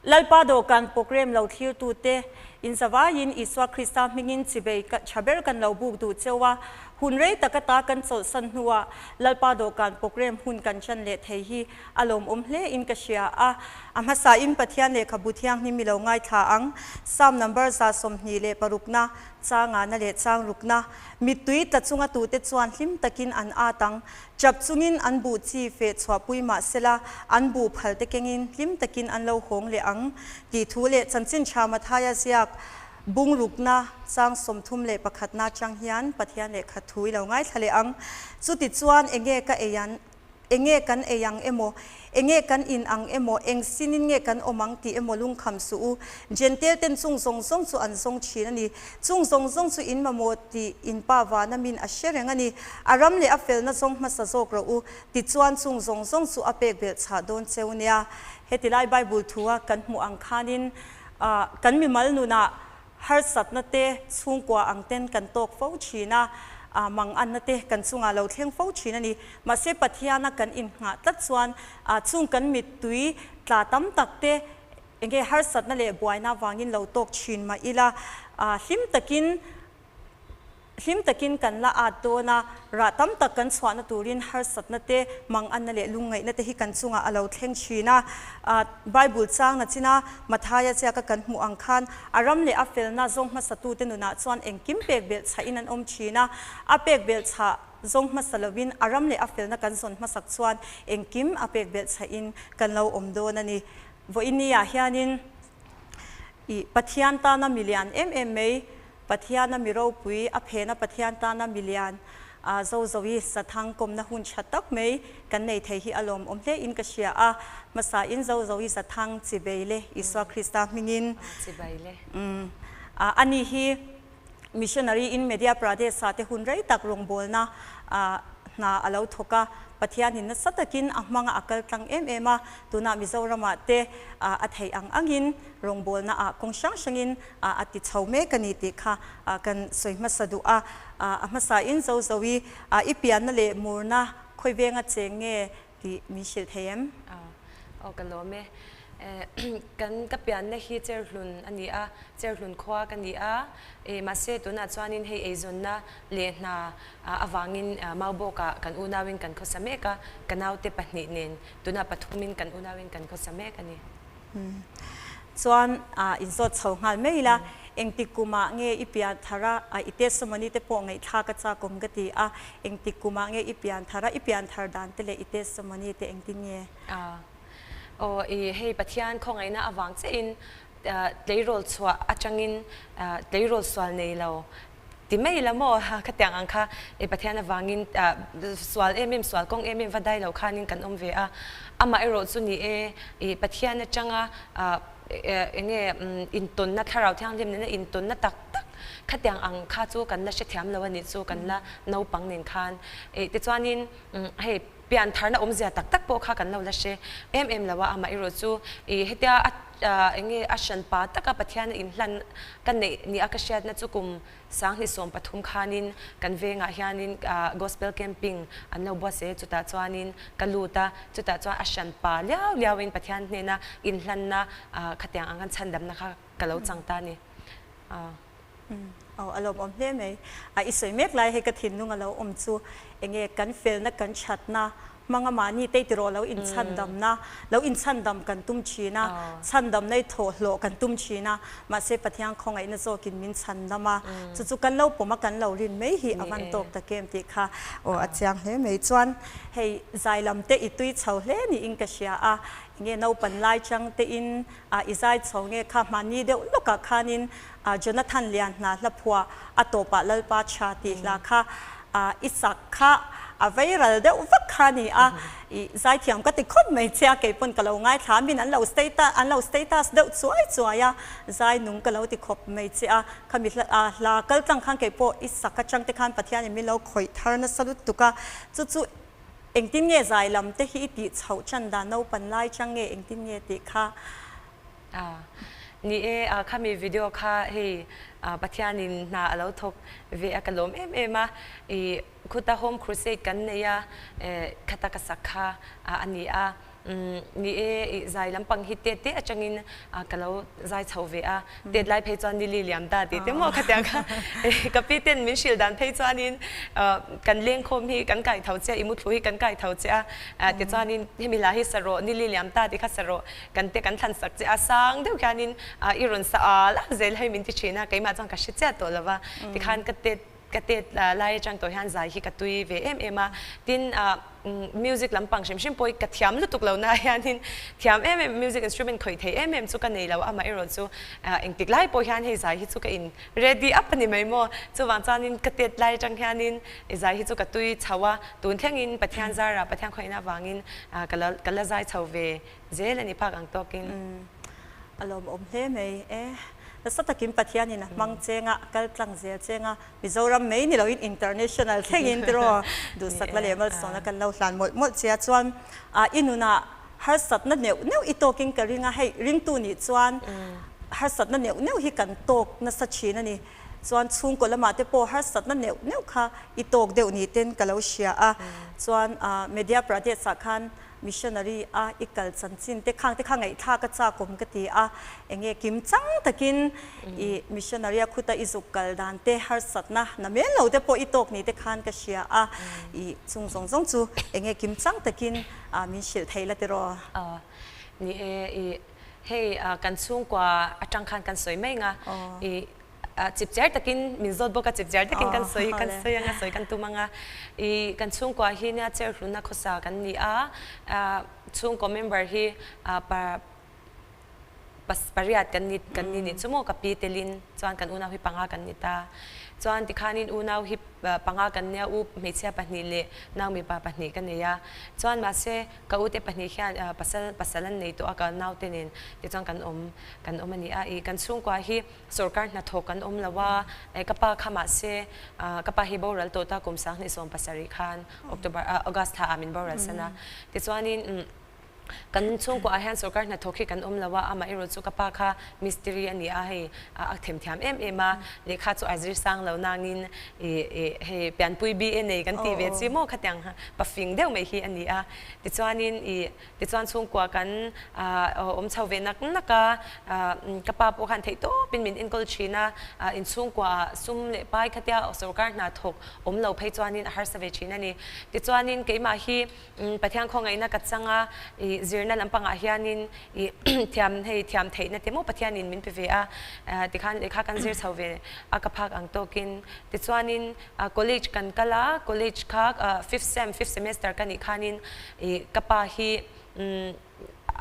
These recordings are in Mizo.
Lalpa dawhkan program lo thlirtute in zavaiin Isua Krista hmingin chibei tha ber kan lo buk duh cheu a, hun rei tak ata kan chawlhsan hnuah Lalpa dawhkan program hun kan chan leh thei hi a lawmawm hle in ka hria a. A hmasain Pathian lehkhabu thianghlim i lo ngaithla ang, Psalm number 26 na, changa na leh chang rukna. Mittui tla chunga tute chuan hlim takin an at ang, Chap chungin an buh chi feh chhuahpui mah sela, an buh phal te kengin hlim takin an lo hawng leh ang tih thu leh chanchin tha Mathaia ziak bung rukna chang 31 na chang hian Pathian lehkha thu i lo ngaithla leh ang. Chutichuan enge ka ei an, enge kan ei ang emaw, enge kan in ang emaw, eng sinin nge kan awm ang tih emaw lungkham suh u. Jentail ten chung zawng zawng chu an zawng thin a ni. Chung zawng zawng chu in mamawh tih in pa vana min a hre reng a ni. A ram leh a felna zawng hmasa zawk rawh u, tichuan chung zawng zawng chu a pek belh chhah dawn cheu nia. Heti lai Bible thua kan hmuh ang khanin kan mimal nunah harsatna te chhungkua ang ten kan tawk fo thin a, manganna te kan chungah lo thleng fo thin a ni. Mahse Pathiana kan innghah tlat chuan chung kan mittui tla tam tak te Enge harsatna leh buaina vangin lo tawk thin mah ila, hlim takin hlim takin kan la at dawn a, rah tam tak kan chhuahna turin harsatna te, manganna leh lungngaihna te hi kan chungah a lo thleng thin a. Bible changna china Mathaia chiaka kan hmuh ang khan a ram leh a felna zawng hmasatute nunah chuan engkim pek belh chhahin an awm thin a, a pek belh chhah zawng hmasa lovin a ram leh a felna kan zawn hmasak chuan engkim a pek belh chhahin kan lo awm dawn a ni. Vawinia hianin i Pathian tana milian em em mai, Pathiana mi ropui, a phena Pathian tana milian zo zo i sathang kawmna hun tha tak mai kan nei thei hi a lawmawm hle in ka hria a. Hmasa in zo zo i sathang chibei le Isua Krista hmingin. Chibei le. Ani hi Missionary in Madhya Pradesh ah te hun rei tak rawngbawlna hna a lo thawk a, Pathianin nasa takin a hmanga a kal tlang em em a, tunah Mizoram ah te a theih ang angin rawngbawlna ah kawng hrang hrangin a ti chho mek a ni tih kha kan sawi hmasa duh a. A hmasa in zo zo i i pianna leh murna khawi venga cheng nge tih min hrilh thei em? Aw ka lawm e. Kan ka pianna hi Cherhlun a ni a, Cherhlun khua ka ni a, mahse tunah chuanin hei eizawnna leh hna avangin Maubawkah kan unauin kan khawsa mek a, ka naute pahnih nen tunah pathumin kan unauin kan khawsa mek a ni. Chuan inzawt chho nghal mai ila, engtik kumah nge i pian thar a, i testimony te pawh ngaihthlak a chakawm ka ti a, engtik kumah nge i pian thar a, i pian thar dan te leh i testimony te engtin nge? Aw i hei Pathian khawngaihna avang chiahin tleirawl chhuah atangin tleirawl sual nei lo ti mai ila maw khatiang ang kha i Pathian avangin sual em em sual kawng em em va dai lo khanin kan awm ve a, amah erawh chu ni e i Pathian atanga enge intawnna thlarau thianghlim nena intawnna tak tak khatiang ang kha chu kan la hrethiam lo a nih chu kan la naupang nen khan i tichuanin hei Pian tharna awmzia tak tak pawh kha kan lo la hre em em lo a, amah erawh chu i hetia a eng nge a hran pa taka Pathian a inhlan ka neih ni a ka hriatna chu kum 2013 khanin kan vengah hianin Gospel Camping an lo buatsaih a, chutah chuanin ka lut a, chutah chuan a hran pa liau liauin Pathian hnena inhlanna khatiang ang khan chhandamna kha ka lo chang ta a ni. Aw a lawmawm hle mai. A i sawi mek lai hei ka thinlung a lo awm chu enge kan felna kan thatna hmanga mahni te tiraw lo inchhandamna lo inchhandam kan tum thin a, chhandamna i thawh hlawh kan tum thin a, mahse Pathian khawngaihna zawkin min chhandam a, chu chu kan lo pawm a kan lo rin mai hi a van tawk tak em tih kha aw a chiang hle mai. Chuan hei zai lam te i tui chho hle niin ka hria a, enge naupan lai chang te in A i zai chho nge kha hmani deuh lawkah khanin Jonathan Lian hna hla phuah a tawpah Lalpa tha tih hla kha i sak kha a viral deuh vak kha a ni a, i zaithiam ka ti khawp mai che a, kei pawn ka lo ngaithla a, min an lo status an lo status deuh chuai chuai a, zai nung ka lo ti khawp mai che a, khami hla hla kal tlang khan kei pawh i sak atang te khan Pathianin min lo khawih thar nasa lutuk a, chu chu Engtin nge zai lam te hi i tih chhoh chan dan naupan lai chang nge engtin nge tih kha? A, ni e, a khami video kha hei Pathianin hna a lo thawk ve a ka lawm em em a, i khuta home crusade kan nei a, khata ka sak kha a ni a. Ni e, i zai lampang hi tet te atangin ka lo zai chho ve a, tet lai phei chuan nili liam ta tih te maw khatiang kha ka pi ten min hrilh dan phei chuanin kan lengkhawm hi kan kai tho che a, i muthlu hi kan kai tho che a, tichuanin hemi hla hi sa rawh, nili liam ta tih kha sa rawh, kan te kan thlan sak che a, sang deuh khianin i rawn sa al al zel hei min ti thin a, keimah chuan ka hre chiah tawh lo va, tikhan ka tet Ka tet lai atang tawh hian zai hi ka tui ve em em a, tin music lampang hrim hrim pawh hi ka thiam lutuk lo na hianin thiam em em music instrument khawih thei em em chu ka nei lo a, amaherawh chu engtik lai pawh hian hei zai hi chu ka in ready up a ni mai maw, chuvang chuanin ka tet lai atang hianin zai hi chu ka tui chho a, tun thlengin Pathian zarah Pathian khawihna avangin ka la ka la zai chho ve zel a ni phak ang tawkin. A lawmawm hle mai e. Nasa takin Pathianin a hmang cheng a, a kal tlang zel cheng a, Mizoram mai ni loin international thlengin tiraw duhsakna leh malsawmna kan lo hlan mawlh mawlh che a. Chuan i nunah harsatna neuh neuh i tawkin ka ring a, hei ringtu nih chuan harsatna neuh neuh hi kan tawk nasa thin a ni. Chuan chhungkaw lamah te pawh harsatna neuh neuh kha i tawk deuh ni ten ka lo hria a. Chuan Madhya Pradesh ah khan Missionary a i kal chanchin te khang te kha ngaihthlak a chak awm ka ti a, enge kim chang takin i missionary a khuta i zuk kal dan te harsatna na mel lo te pawh i tawk ni te khan ka hria a, i chung zawng zawng chu enge kim chang takin min hrilh thei la tiraw? Ni e, i hei kan chhungkua atang khan kan sawi mai nga, i Chipchiar takin min zawt bawk a, chipchiar takin kan sawi kan sawi anga sawi kan tum anga. I kan chhungkua hi nia chair hlunna khawsa kan ni a, chhungkaw member hi pa pariat kan ni kan ni nih chu maw ka pi telin chuan kan unau hi panga kan ni ta. Chuan tikhanin unau hi panga kan nia u hmeichhia pahnih leh nau mipa pahnih ka nei a. Chuan mahse ka ute pahnih hian pasal pasal an nei tawh a ka naute nen tichuan kan awm kan awm a ni a. I kan chhungkua hi Sorkar hnathawk kan awm lo a, ka pa kha mahse ka pa hi boral tawh ta kum 2017 khan October August thla ah min boral san a. Tichuanin kan chhungkua ah hian sorkar hnathawk hi kan awm lo a, amaherawh chu ka pa kha mistiri a ni a, hei a themthiam em em a, lehkha chu a zir sang lo nangin hei pianpui BA nei kan tih ve chi maw khatiang pafing deuh mai hi a ni a. Tichuanin Tichuan chhungkua kan awm chho ve nak nak a, ka pa pawh khan theih tawpin min enkawl thin a, inchhungkua sum leh pai khatia sorkar hna thawk awm lo phei chuanin a harsa ve thin a ni. Tichuanin keimah hi Pathian khawngaihna ka chang a, i zirna lampangah hianin i thiam hei thiam theihna te maw Pathianin min pe ve a, tikhan lehkha kan zir chho ve a ka phak ang tawkin. Tichuanin College kan kal a, college kha fifth sem, fifth semester ka nih khanin i ka pa hi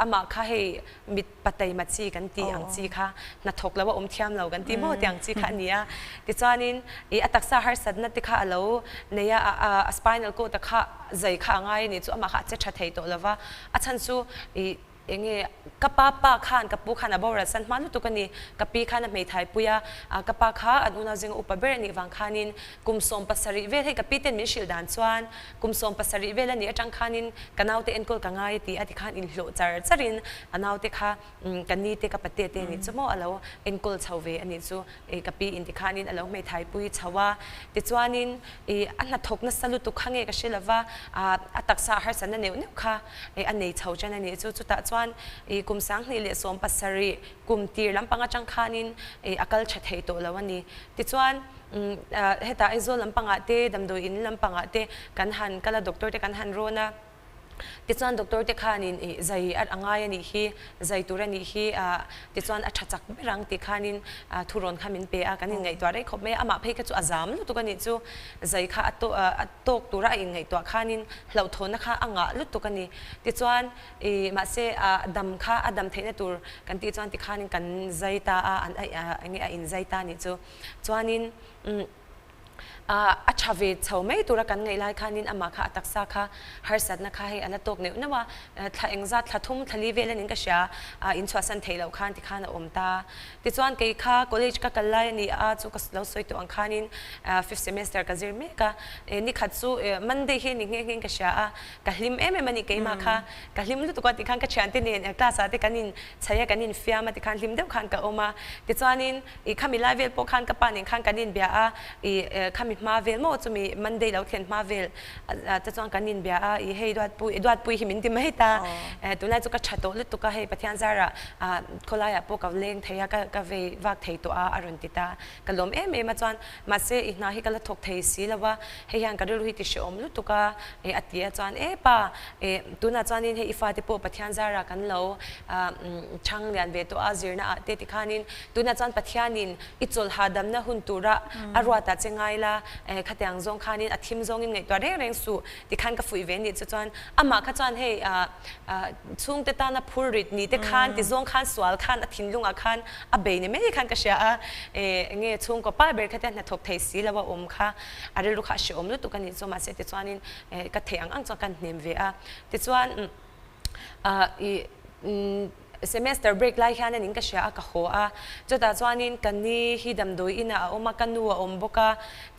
amah kha hei mit pataima chi kan tih ang chi kha hnathawk lo a awm thiam lo kan tih maw tih ang chi kha a ni a. Tichuanin i a taksa harsatna te kha a lo nei a, a spinal cord a kha zai kha a ngai a nih chu amah kha a che tha thei tawh lo va, a chhan chu i Enge ka pa pa khan ka pu khan a boral san hma lutuk a ni. Ka pi khan a hmeithai pui a, ka pa kha an unau zinga upa ber a nih vang khanin kum 17 vel hei ka pi ten min hrilh dan chuan kum 17 vel a nih atang khanin ka naute enkawl ka ngai a ti a tikhan inhlawh char charin a naute kha ka ni te ka pate te nih chu maw a lo enkawl chho ve a nih chu ka pi in tikhanin a lo hmeithai pui chho a. Tichuanin a hnathawk nasa lutuk kha nge ka hre lova a taksa a harsatna neuh neuh kha a nei chho chen a nih chu. Chutah chuan i kum 2017 kum tir lampang atang khanin i a kal tha thei tawh lo a ni. Tichuan hetah Aizawl lampangah te damdawi in lampangah te kan han kal a doctor te kan han rawn a. Tichuan doctor te khanin i zai a ngai a nih hi, zai tur a nih hi tichuan a tha chak ber ang tih khanin thurawn kha min pe a, kan inngaihtuah rei khawp mai a. Amah phei kha chu a zam lutuk a nih chu. Zai kha a tawk tura a inngaihtuah khanin hlauhthawnna kha a ngah lutuk a ni. Tichuan i mahse a dam kha a dam theihna tur kan tih chuan tikhanin kan zai ta a, an enge a inzai ta nih chu. Chuanin umm a tha ve chho mai tura kan ngaih lai khanin amah kha a taksa kha harsatna kha hei a la tawk neuh neuh a, thla engzat thla thum thla li vel anin ka hria a inchhuahsan theih loh khan tikhan a awm ta. Tichuan kei kha college ka kal lai a ni a, chu ka lo sawi tawh ang khanin fifth semester ka zir mek a, nikhat chu Monday hi a ni nghe nghe in ka hria a, ka hlim em em a ni keimah kha, ka hlim lutuk a tikhan ka thiante nen class ah te kan in chhaih a kan in fiam a tikhan hlim deuh khan ka awm a, tichuanin i khami lai vel pawh khan ka pa nen khan kan in bia a, i khami. Khami hma vel maw chumi Monday lo thlen hma vel te chuan kan inbia a, i hei Duatpui, Duatpui hi min ti mai ta. Tunlai chu ka tha tawh lutuk a, hei Pathian zarah khawlaiah pawh ka leng thei a, ka vei vak thei tawh a, a rawn ti ta. Ka lawm em em a chuan mahse i hna hi ka la thawk thei si lo a, hei hian ka rilru hi ti hrehawm lutuk a, a ti a chuan e pa, tunah chuanin hei i fate pawh Pathian zarah kan lo chhang lian ve tawh a zirna ah te tikhanin tunah chuan Pathianin i chawlh hahdamna hun tura a ruatah che ngai la, khatiang zawng khanin a thim zawngin ngaihtuah reng reng suh tikhan ka fuih ve nih chu chuan amah kha chuan hei Chhungte tana phur rit ni te khan ti zawng khan sual khan a thinlungah khan a bei ni mai khan ka hria a, enge chhungkaw pa ber kha te hnathawk thei si lo a awm kha a rilru kha a hreawm lutuk a nih chu mahse tichuanin ka theih ang ang chuan ka hnem ve a tichuan i semester break lai hian anin ka hria a ka haw a chutah chuanin ka ni hi damdawi inah a awm a ka nu a awm bawk a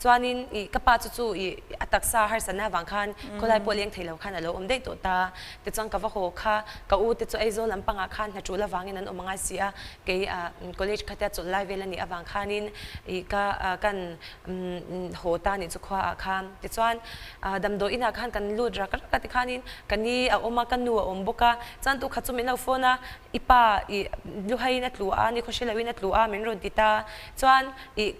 Chuanin ih ka pa chu chu ih a taksa harsatna avang khan khawlai pawh leng thei lo khan a lo awm daih tawh ta. Tichuan ka va haw kha ka u te chu Aizawl lampangah khan hna tul avangin an awm a ngai si a, kei ah college khatia chawlh lai vel a nih avang khanin ih ka kan haw ta nih chu khua ah khan. Tichuan damdawi inah khan kan lut rak rak a tikhanin ka ni a awm a ka nu a awm bawk a, chuan tukhat chu min lo phone a i pa ih luhaiin a tlu a ni khawhri loin a tlu a min rawn ti ta. Chuan ih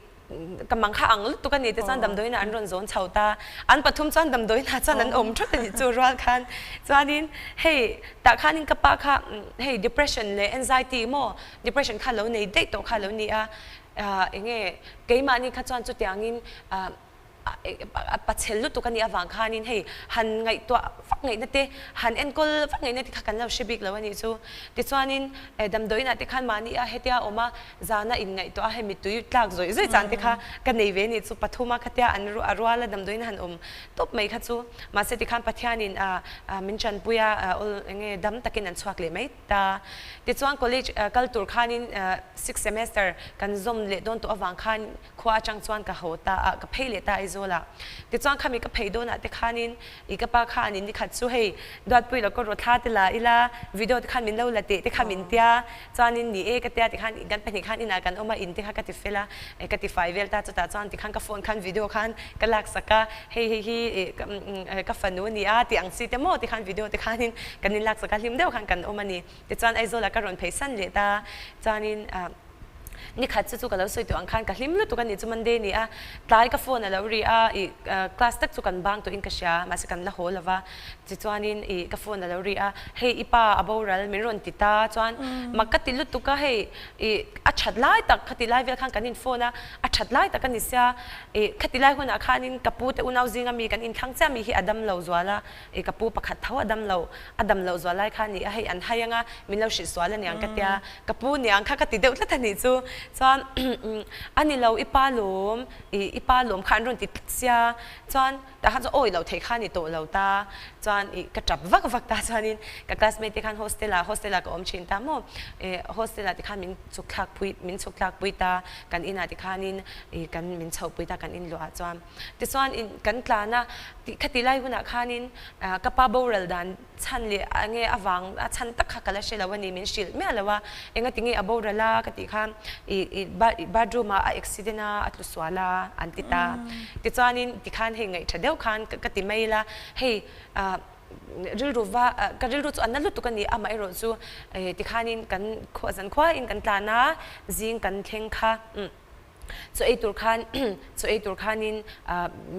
Ka mang kha ang lutuk a ni te chuan damdawiin ah an rawn zawn chho ta. An pathum chuan damdawiin ah chuan an awm thut a nih chu rual khan. Chuanin hei tah khanin ka pa kha hei depression leh anxiety maw depression kha lo nei daih tawh kha lo ni a. Enge keimahni kha chuan chutiangin a pachhel lutuk a nih avang khanin hei han ngaihtuah vak ngaihna te han enkawl vak ngaihna te kha kan lo hre bik lo a nih chu. Tichuanin damdawiin ah te khan mahni a hetia awm a Zana inngaihtuah a hei mittui tlak zawih zawih chan te kha ka nei ve nih chu pathuma khatia an a ruala damdawiin han awm tawp mai kha chu mahse tikhan Pathianin a min tanpui a awl enge dam takin an chhuak leh mai ta. Tichuan college kal tur khanin sixth semester kan zawm leh dawn tawh avang khan khua atang chuan ka haw ta a ka phei leh ta Aizawlah. Tichuan khami ka phei dawnah te khanin I ka pa khan in nikhat chu hei Duatpui lo ka rawt thla te la ila video te khan min lo la teh te kha min tia chuanin ni e ka tia tikhan kan pahnih khan inah kan awm a in te kha ka ti fel a ka ti fai vel ta chutah chuan tikhan ka phone khan video khan ka lak sak a hei hei hi ka fanu a ni a tih ang chi te maw tikhan video te khanin kan in lak sak a hlim deuh khan kan awm a ni tichuan Aizawlah ka rawn phei san leh ta chuanin Nikhat chu chu ka lo sawi tawh ang khan ka hlim lutuk a ni chu Monday ni a, tlai ka phone a lo ri a, ih class tak chu kan bang tawhin ka hria mahse kan la haw lo va, tichuanin ih ka phone a lo ri a, hei i pa a boral min rawn ti ta chuan mak ka ti lutuk a, hei ih a that lai tak khati lai vel khan kan in phone a, a that lai tak a ni sia, ih khati lai hunah khanin ka pu te unau zinga mi kan inthlang chiah mi hi a dam lo zual a, I ka pu pakhat tho a dam lo, a dam loh zual lai kha ni a hei an hai anga min lo hrilh sual aniang ka tia, ka pu niang kha ka ti deuh tlat a nih chu. Chuan a ni lo i pa lawm, i i pa lawm kha an rawn ti tlat sia, chuan tah khan chuan awi loh theih kha a ni tawh lo ta, chuan i ka tap vak vak ta chuanin ka classmate te khan hostel ah hostel ah ka awm thin ta maw, i hostel ah tikhan min chhuk thlak pui min chhuk thlak pui ta, kan inah tikhanin i kan min chhoh pui ta kan inluah ah chuan. Tichuan in kan tlan a, tih khati lai hunah khanin ka pa boral dan chhan leh enge avang a chhan tak kha ka la hre lo a ni, min hrilh miah lo a, engati nge a boral a ka tih khan ih ih bathroom ah a accident a, a tlu sual a an ti ta. Tichuanin tikhan hei ngaihṭha deuh khan ka ti mai ila, hei ah rilru va ka rilru chu a na lutuk a ni, amaherawh chu tikhanin kan zan khuain kan tlan a, zing kan thleng kha. Chaw ei tur khan chaw ei tur khanin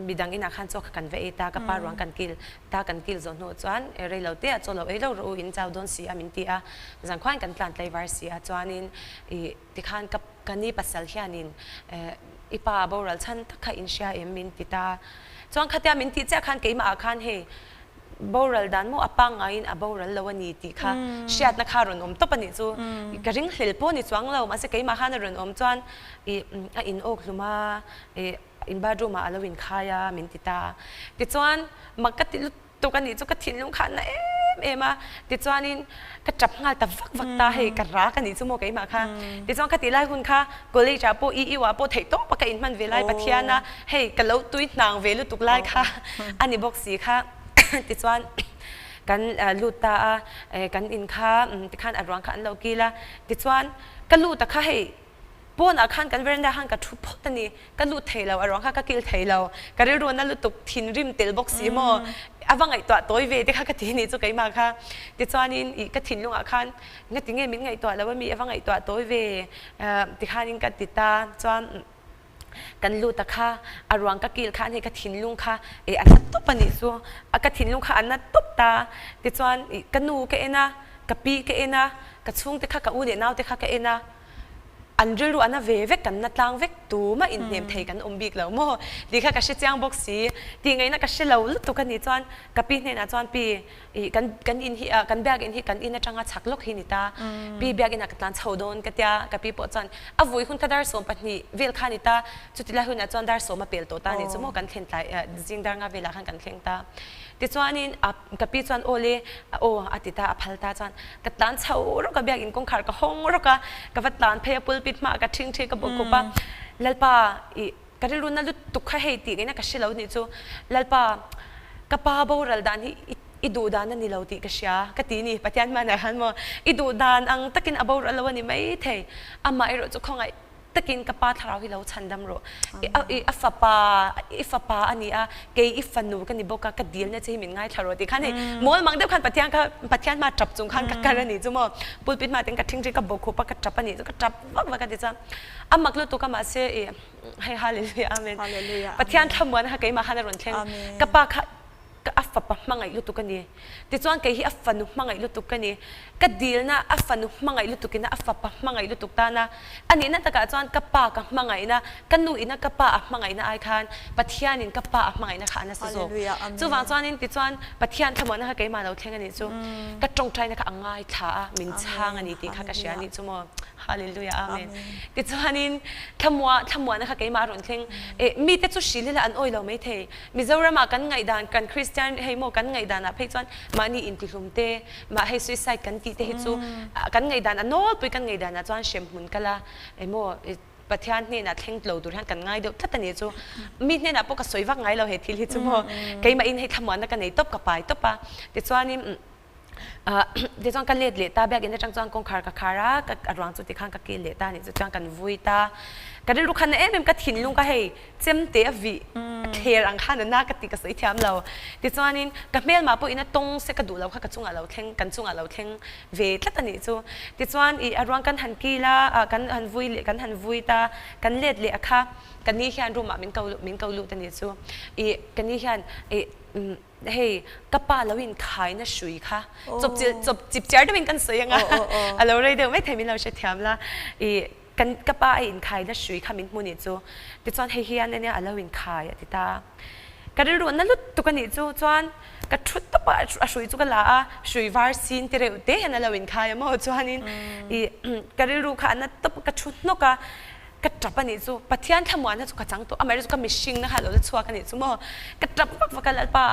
midang inah khan chaw kha kan va ei ta, ka pa ruang kan kil ta kan kil zawh hnuah chuan rei lo te ah chaw lo ei lo rawh u in chau dawn si a min ti a, zan khuain kan tlan tlaivar si a chuanin ih tikhan ka ka ni pasal hianin i pa a boral chhan tak kha in hria em min ti ta, chuan khatia min tih chiah khan keimah ah khan hei Boral dan maw a pangngaiin a boral lo a ni tih kha hriatna kha a rawn awm tawp a nih chu. Ka ring hlel pawh a ni chuang lo, mahse keimah khan a rawn awm chuan ih a in awk hlum a, ih in bathroom ah a lo inkhai a min ti ta. Tichuan mak ka ti lutuk a nih chu ka thinlung kha a na em em a, tichuanin ka tap nghal ta vak vak ta hei ka rak a nih chu maw keimah kha. Tichuan ka tih lai hun kha college ah pawh EU ah pawh theih tawp a ka inhman ve lai Pathian a hei ka lo tui hnang ve lutuk lai kha a ni bawk si kha. Tichuan kan lut ta a, kan in kha tikhan a ruang kha an lo kil a. Tichuan ka lut a kha hei. Pawnah khan kan veranda khan ka thu phawt a ni. Ka lut thei lo, a ruang kha ka kil thei lo. Ka rilru na lutuk thinrim tel bawk si maw? A va ngaihtuah tawi ve te kha ka ti a nih chu keimah kha. Tichuanin ih ka thinlungah khan ngati nge min ngaihtuah lo a mi a va ngaihtuah tawi ve tikhanin ka ti ta. Chuan kan lut a kha a ruang ka kil khan hei ka thinlung kha ih a na tawp a nih chu. Ka thinlung kha a na tawp ta. Tichuan ih ka nu ka en a, ka pi ka en a, ka chhungte kha ka u leh naute kha ka en a. An rilru a na ve vek, kan na tlang vek, tumah inhnem thei kan awm bik lo maw? Tih kha ka hre chiang bawk si. Tih ngaihna ka hre lo lutuk a nih chuan ka pi hnenah chuan pi ih kan kan in hi ah kan biakinn hi kan in atanga chak lawk hi ni ta, pi biakinn ah ka tlan chho dawn ka tia, ka pi pawh chuan a vui hun kha dar 12 vel kha a ni ta, chuti lai hunah chuan dar sawm a pel tawh ta a nih chu maw kan thlen tlai zing dar nga velah khan kan thleng ta. Tichuanin a ka pi chuan aw le aw a ti ta a phal ta chuan ka tlan chho rawk a biakinn kawngkhar ka hawng rawk a ka va tlan phei a pulpit hmaah ka ṭhing ṭhi ka bawh khup a Lalpa ih ka rilru na lutuk kha hei tih ngaihna ka hre lo nih chu Lalpa ka pa boral dan hi i duh dan a ni lo tih ka hria ka ti ni Pathian hmanah khan maw i duh dan ang takin a boral lo a ni maithei amah erawh chu khawngaih takin ka pa thlarau hi lo chhandam rawh. I a fapa, i fapa a ni a, kei i fanu ka ni bawk a, ka dilna che hi min ngaithla rawh tih khan hei mawl mang deuh khan Pathian kha Pathian hma tap chung khan ka kar a nih chu maw. Pulpit hma ten ka thingthi ka bawkhup a, ka tap a nih chu ka tap vak vak a ti chuan a mak lutuk a mahse i hei Hallelujah Amen. Pathian thlamuan kha keimah khan a rawn thleng. Ka pa kha Ka a fapa hmangaih lutuk a ni. Tichuan kei hi a fanu hmangaih lutuk ka ni. Ka dilna a fanu hmangaih lutukina a fapa hmangaih lutuk tana a nihna takah chuan ka pa ka hmangaihna, ka nu ina ka pa a hmangaihna ai khan Pathianin ka pa a hmangaihna kha a nasa zawk. Chuvang chuanin tichuan Pathian thlamuanna kha keimah lo thleng a nih chu ka tawngtaina kha a ngaithla a, min chhang a ni tih kha ka hria a nih chu maw. Hallelujah Amen. Tichuanin thlamuah thlamuanna kha keimah a rawn thleng. Eh mite chu hrilh ila an awi lo maithei. Mizoram ah kan ngaihdan kan Christian hei maw kan ngaihdan ah phei chuan mahni intihlum te mah hei suicide kan tih te hi chu kan ngaihdan a nawlpui kan ngaihdan ah chuan hremhmun kal a emaw Pathian hnenah thleng lo tur hian kan ngai deuh tlat a nih chu mi hnenah pawh ka sawi vak ngai lo he thil hi chu maw keimah in hei thlamuanna ka nei tawp ka pai tawp a tichuanin Tichuan ka let leh ta, biakinn atang chuan kawngkhar ka khar a, ka a ruang chu tikhan ka kil leh ta a nih chu chuan kan vui ta. Ka rilru khan na em em ka thinlung ka hei chem te a vih a thler ang khan a na ka ti ka sawi thiam lo. Tichuanin ka hmelmah pawhin a tawng se ka duh lo kha ka chungah lo thleng kan chungah lo thleng ve tlat a nih chu. Tichuan ih a ruang kan han kil a, kan han vui leh kan han vui ta, kan let leh a kha ka ni hian room ah min ko min ko lut a nih chu. Ih ka ni hian ih Hei, ka pa lo inkhaina hrui kha chawp chilh chawp chip chiar deuhin kan sawi ang a, a lo rei deuh maithei min lo hrethiam la. Ih, kan ka pa a inkhaina hrui kha min hmu nih chu. Tichuan hei hian ania a lo inkhai a ti ta. Ka rilru na lutuk a nih chu chuan ka thu tawp a, a hrui chu ka la a, hrui var sin ti reuh te hian a lo inkhai a maw chuanin ih ka rilru kha a na tawp a, ka thu hnawk a. Ka tap a nih chu, Pathian thlamuanna chu ka chang tawh, amaherawhchu ka mihringna kha a lo la chhuak a nih chu maw? Ka tap vak vak a, Lalpa,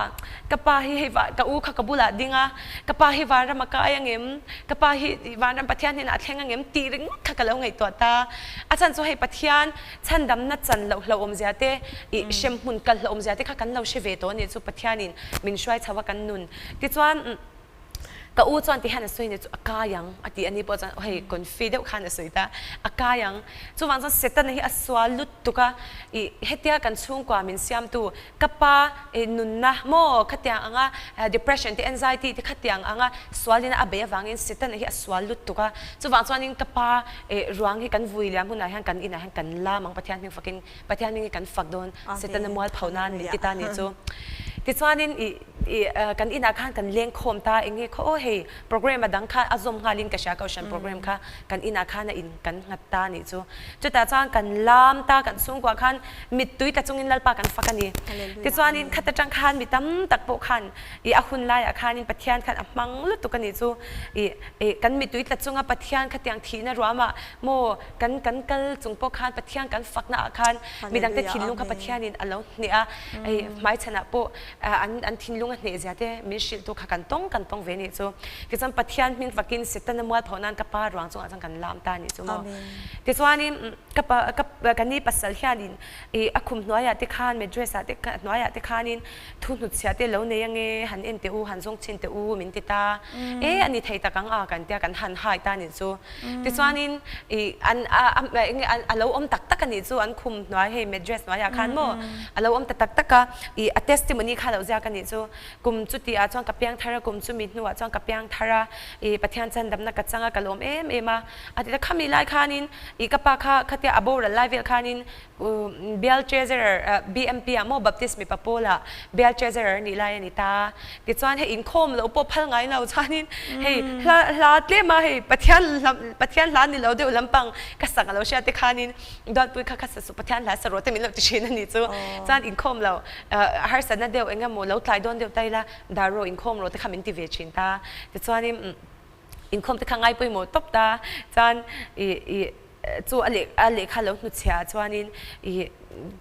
ka pa hi hei va, ka u kha ka bulah ding a, ka pa hi vanram a kai angem, ka pa hi vanram Pathian hnenah a thleng angem tih ringawt kha ka lo ngaihtuah ta. A chhan chu hei Pathian chhandamna chan loh hlauhawmzia te, ih hremhmun kal hlauhawmzia te kha kan lo hre ve tawh a nih chu, Pathianin min hruai chho a kan nun. Tichuan. Ka u chuan tihian a sawi ni chu a kai ang a ti a ni pawh chuan hei confi deuh khan a sawi ta a kai ang. Chuvang chuan Setana hi a sual lutuk a ih hetia kan chhungkua min siamtu ka pa ih nunna maw khatiang anga depression te anxiety te khatiang anga sualin a bei avangin Setana hi a sual lutuk a. Chuvang chuanin ka pa ih ruang hi kan vui liam hunah hian kan inah hian kan lam ang Pathian hming fakin Pathian hming hi kan fak dawn Setana mualpho nan min ti ta nih chu. Tichuanin ih ih kan inah khan kan leng khawm ta eng nge khaw aw hei program a dang kha a zawm nghalin ka hria kohhran program kha kan inah khan a in kan nghat ta nih chu. Chutah chuan kan lam ta kan chhungkuah khan mittui tla chungin Lalpa kan fak a ni. Tichuanin khat atang khan mi tam tak pawh khan ih a hun laiah khanin Pathian khan a hmang lutuk a nih chu. Ih ih kan mittui tla chunga Pathian khatiang thihna ruamah maw Kan kan kal chung pawh khan Pathian kan fakna ah khan midangte thinlung kha Pathianin a lo hneh a, hei hmaichhanah pawh an an thinlung a hneh zia te min hrilh tu kha kan tawng kan tawng ve nih chu. Tichuan Pathian hming fakin Setana mualpho nan ka pa ruang chungah chuan kan lam ta nih chu maw. Tichuanin ka pa ka ka ni pasal hianin ih a khum hnuaiah te khan mattress ah te hnuaiah te khanin thu hnutchhiah te lo nei ange han en teh u han zawng chhin teh u min ti ta. E a ni thei tak ang a kan tia kan han hai ta nih chu. Tichuanin ih an a a enge a lo awm tak tak a nih chu an khum hnuai hei mattress hnuaiah khan maw a lo awm ta tak tak a ih a testimony kha lo ziak a nih chu. Kum chuti ah chuan ka piang thar a, kum chumi hnuah chuan ka piang thar a, ih Pathian chandamna ka chang a, ka lawm em em a. A ti ta khami lai khanin ih ka pa kha khatia a boral lai vel khanin Bial Treasurer BMP ah maw Baptist mipa pawlah Bial Treasurer a nih lai a ni ta. Tichuan hei inkhawm loh pawh phal ngai lo chuanin hei hla hla tlem a hei Pathian Pathian hla ni lo deuh lampang ka sak a lo hriat te khanin Duatpui kha kha sa suh Pathian hla sa rawh te min lo ti thin a nih chu. Chuan inkhawm lo harsatna deuh eng emaw lo tlai dawn deuh ta ila dar rawh inkhawm rawh te kha min ti ve thin ta. Tichuanin inkhawm te kha ngai pawimawh tawp ta. Chuan ih ih chu a leh a lehkha lo hnuchhiah chuanin ih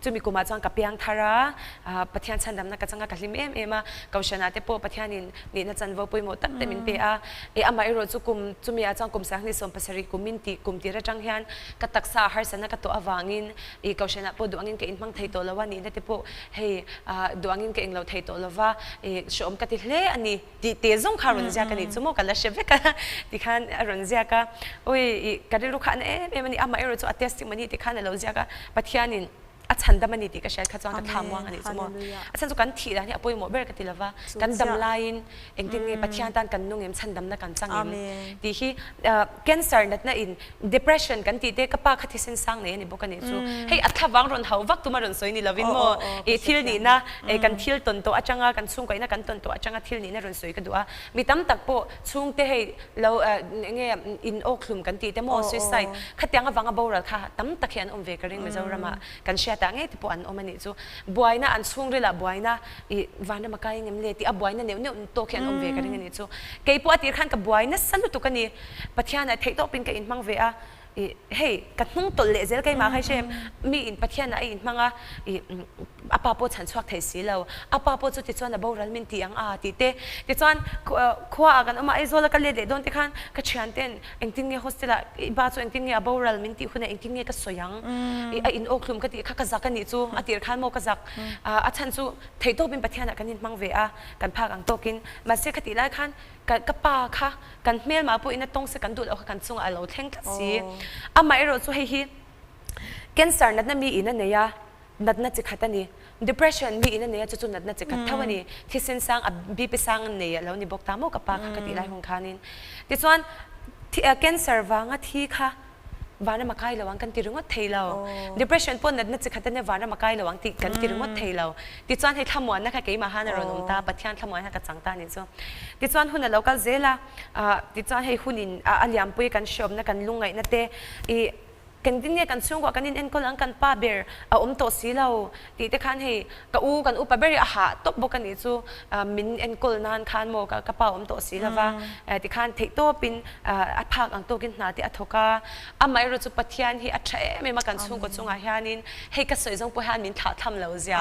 chumi kumah chuan ka piang thar a, Pathian chhandamna ka changa ka hlim em em a, Kohhranah te pawh Pathianin nihna chanvo pawimawh tak te min pe a, ih amah erawh chu kum chumi ah chuan kum sanghnih 70 kum min tih kum tir atang hian ka taksa harsatna ka tawh avangin ih Kohhranah pawh duh angin ka inhmang thei tawh lo a, nihna te pawh hei duh angin ka englo thei tawh lo va, ih hrehawm ka ti hle a ni. Tih te zawng kha a rawn ziak a nih chu maw ka la hre vek a tikhan a rawn ziak a, awi ih ka rilru kha a na em em a ni, amah erawh chu a testimony tikhan a lo ziak a, Pathianin a chhandam a ni tih ka hriat kha chuan ka thla muang a nih chu maw. A chhan chu kan thih dan hi a pawimawh ber ka ti lova, kan dam laiin engtin nge Pathian tan kan nung em, chhandamna kan chang em tih hi cancer natna in depression kan tih te ka pa kha thisen sang nei a ni bawk a nih chu. Hei a thlavang rawn hauh vak tuma rawn sawi ni lovin maw ih thil nihna kan thil tawn tawh atanga kan chhungkaihna kan tawn tawh atanga thil nihna rawn sawi ka duh a. Mi tam tak pawh chhungte hei lo enge in awkhlum kan tih te maw suicide khatiang avanga boral kha tam tak hi an awm ve ka ring Mizoramah kan hriatah ngei te pawh an awm a nih chu. Buaina an chhungrilah buaina ih vanram a kai engem le tih a buaina neuh neuh tawk hi an awm ve ka ring a nih chu. Kei pawh a tir khan ka buai nasa lutuk a ni. Pathianah theih tawpin ka inhmang ve a, ih hei ka hnung tawlh leh zel keimah kha hre em, mi in Pathianah a inhmang a, ih a pa pawh chhan chhuak thei si lo, a pa pawh chu tichuan a boral min ti ang a tih te, tichuan khuaah kan awm a, Aizawla ka let leh dawn te khan ka thianten engtin nge hostel ah i ba chu engtin nge a boral min tih hunah engtin nge ka sawi ang, ih a in awkhlum ka tih kha ka zak a nih chu, a tir khan maw ka zak, a chhan chu theih tawpin Pathianah kan inhmang ve a, kan phak ang tawkin, mahse khatih lai khan Ka ka pa kha kan hmelmah pawhin a tawng se kan duh loh kha kan chungah a lo thleng tlat si. Amah erawh chu hei hi cancer natna mi in a nei a, natna chi khat a ni. Depression mi in a nei a, chu chu natna chi khat tho a ni. Thisen sang a BP sang a nei a lo ni bawk ta maw ka pa kha ka tih lai hun khanin. Tichuan cancer vanga thi kha Vanram a kai lo ang kan ti ringawt thei lo. Depression pawh natna chi khat ania vanram a kai lo ang tih kan ti ringawt thei lo. Tichuan hei thlamuanna kha keimah han a rawn awm ta, Pathian thlamuanna kha ka chang ta a nih chu. Tichuan hun a lo kal zel a, tichuan hei hunin a liampui kan hreawmna kan lungngaihna te ih kan din nge kan chhungkuah kan inenkawl ang kan pa ber a awm tawh si lo tih te khan hei ka u kan upa ber hi a hah tawp bawk a nih chu min enkawl nan khan maw ka pa awm tawh si lova tikhan theih tawpin a phak ang tawkin hna te a thawk a, amaherawh chu Pathian hi a tha em em a kan chhungkaw chungah hianin hei ka sawi zawng pawh hian min thlah tham loh zia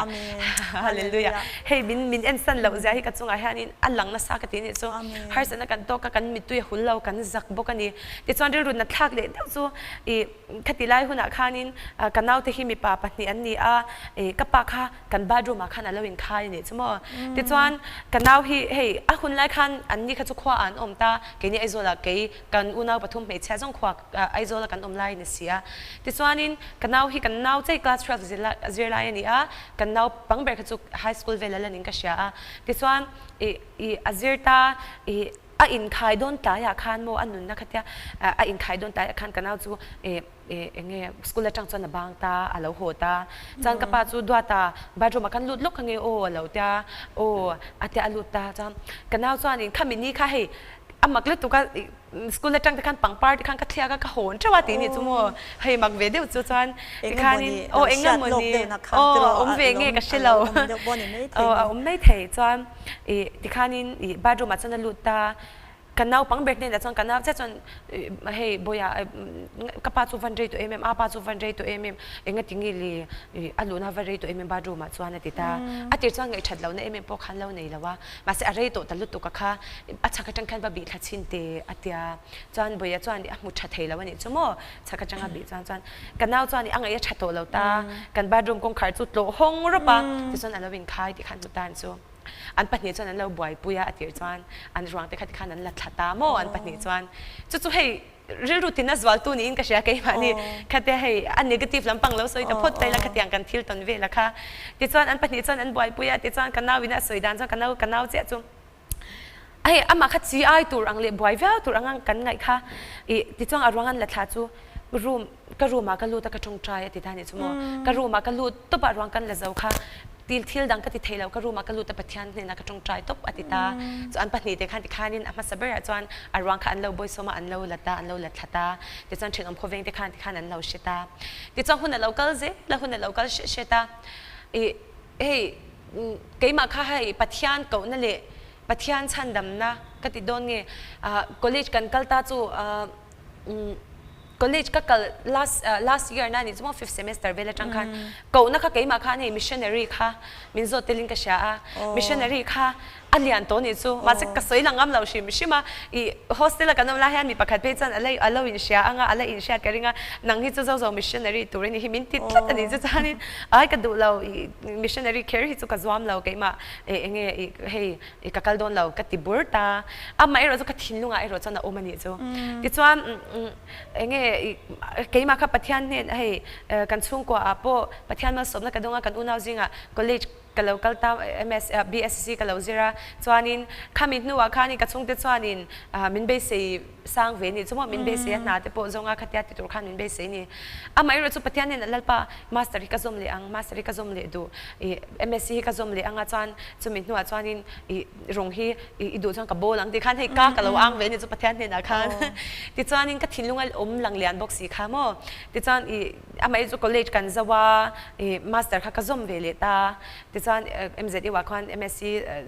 Hallelujah hei min min ensan loh zia hi ka chungah hianin a lang nasa ka ti nih chu harsatna kan tawk a kan mittui a hul lo kan zak bawk a ni tichuan rilru na thlak leh deuh chu ih khati lai hunah khanin ka naute hi mipa pahnih an ni a ih ka pa kha kan bathroom ah khan a lo inkhai a nih chu maw. Tichuan ka nau hi hei a hun lai khan an ni kha chu khua ah an awm ta, keini Aizawl ah kei kan unau pathum hmeichhia zawng khua Aizawl a kan awm lai a ni si a. Tichuanin ka nau hi kan nau chei class 12 zir lai a ni a, kan nau pang ber kha chu high school vel a la ning ka hria a. Tichuan ih ih a zir ta ih a inkhai dawn tlaiah khan maw a nunna kha tia a inkhai dawn tlaiah khan ka nau chu ih eng nge school atang chuan a bang ta a lo haw ta chuan ka pa chu duat a bathroom ah khan lut lawk ange aw a lo tia aw a tia a lut ta chuan ka nau chuanin khami ni kha hei a mak lutuk a school atang te khan pangpar te khan ka thliak a ka hawn teuh a tih nih chu maw hei mak ve deuh chu chuan tikhanin aw eng nge mawni aw awm ve nge ka hre lo aw a awm mai thei chuan ih tikhanin ih bathroom ah chuan a lut ta. Kan naupang ber hnenah chuan ka nau chiah chuan hei Bawiha ka pa chu van rei tawh em em, a pa chu van rei tawh em em, enga ti nge le a luhna va rei tawh em em bathroom ah chuan a ti ta. A tir chuan ngaihthat lohna em em pawh khan lo nei lo a, mahse a rei tawh ta lutuk a kha a chhak atang khan va bih thla chhin te a tia. Chuan Bawiha chuan a hmu tha thei lo a nih chu maw, chhak atanga bih chuan chuan ka nau chuan a ngaih a tha tawh lo ta, kan bathroom kawngkhar chu tlawh hawng rawp a, tichuan a lo inkhai tih khan hmu tan chu. An pahnih chuan an lo buaipui a, a tir chuan an ruang te kha tikhan an la thla ta maw an pahnih chuan. Chu chu hei rilru tina zualtu niin ka hria keimahni khatia hei a negative lampang lo sawi ta phawt ta ila khatiang kan thil tawn vel a kha. Tichuan an pahnih chuan an buaipui a, tichuan ka nau in a sawi dan chuan ka nau ka nau chiah chu hei amah kha chi ai tur ang leh buai viau tur anga kan ngaih kha ih tichuan a ruang an la thla chu room ka room ah ka lut a ka tawngtai a ti ta nih chu maw ka room ah ka lut tawp ah ruang kan la zo kha til thil dang ka ti thei lo ka room ah ka lut a Pathian hnenah ka tawngtai tawp a ti ta chu an pahnih te khan tikhanin a hmasa berah chuan a ruang kha an lo bawisawm a an lo la ta an lo la thla ta tichuan thenawm khawveng te khan tikhan an lo hre ta tichuan hun a lo kal zel a hun a lo kal hret hret a ih hei keimah kha hei Pathian kohna leh Pathian chhandamna ka ti dawn nge college kan kal ta chu College ka kal last last year na nih chu maw fifth semester vel atang khan kohna kha keimah khan hei missionary kha min zawt telin ka hria a missionary kha a lian tawh nih chu mahse ka sawi lang ngam lo hrim hrim a ih hostel a kan awm lai hian mi pakhat phei chuan a la a lo in hria anga a la in hriat ka ring a nang hi chu zo zo missionary tur a nih hi min ti tlat a nih chu chuanin ai ka duh lo ih missionary kher hi chu ka zuam lo keimah eng enge ih hei I ka kal dawn lo ka ti bur ta. Amah erawh chu ka thinlungah erawh chuan a awm a nih chu. Tichuan enge keimah kha Pathian hnen hei kan chhungkua ah pawh Pathian malsawmna ka dawng a, kan unau zingah college ka lo kal ta MS BSc ka lo zir a, chuanin khami hnuah khanin ka chhungte chuanin min beisei sang ve ni chu maw min beisei a hna te pawh zawnga khatia ti tur khan min beisei ni. Amah erawh chu Pathian nen a Lalpa Master hi ka zawm leh ang, Master hi ka zawm leh duh, ih MSc hi ka zawm leh anga chuan chumi hnuah chuanin ih rawng hi ih i duh chuan ka bawl ang tih khan hei ka ka lo ang ve ni chu Pathian hnenah khan tichuanin ka thinlung a awm lang lian bawk si kha maw tichuan ih amah erawh chu college kan zo a ih Master kha ka zawm ve leh ta tichuan MZU ah khuan MSc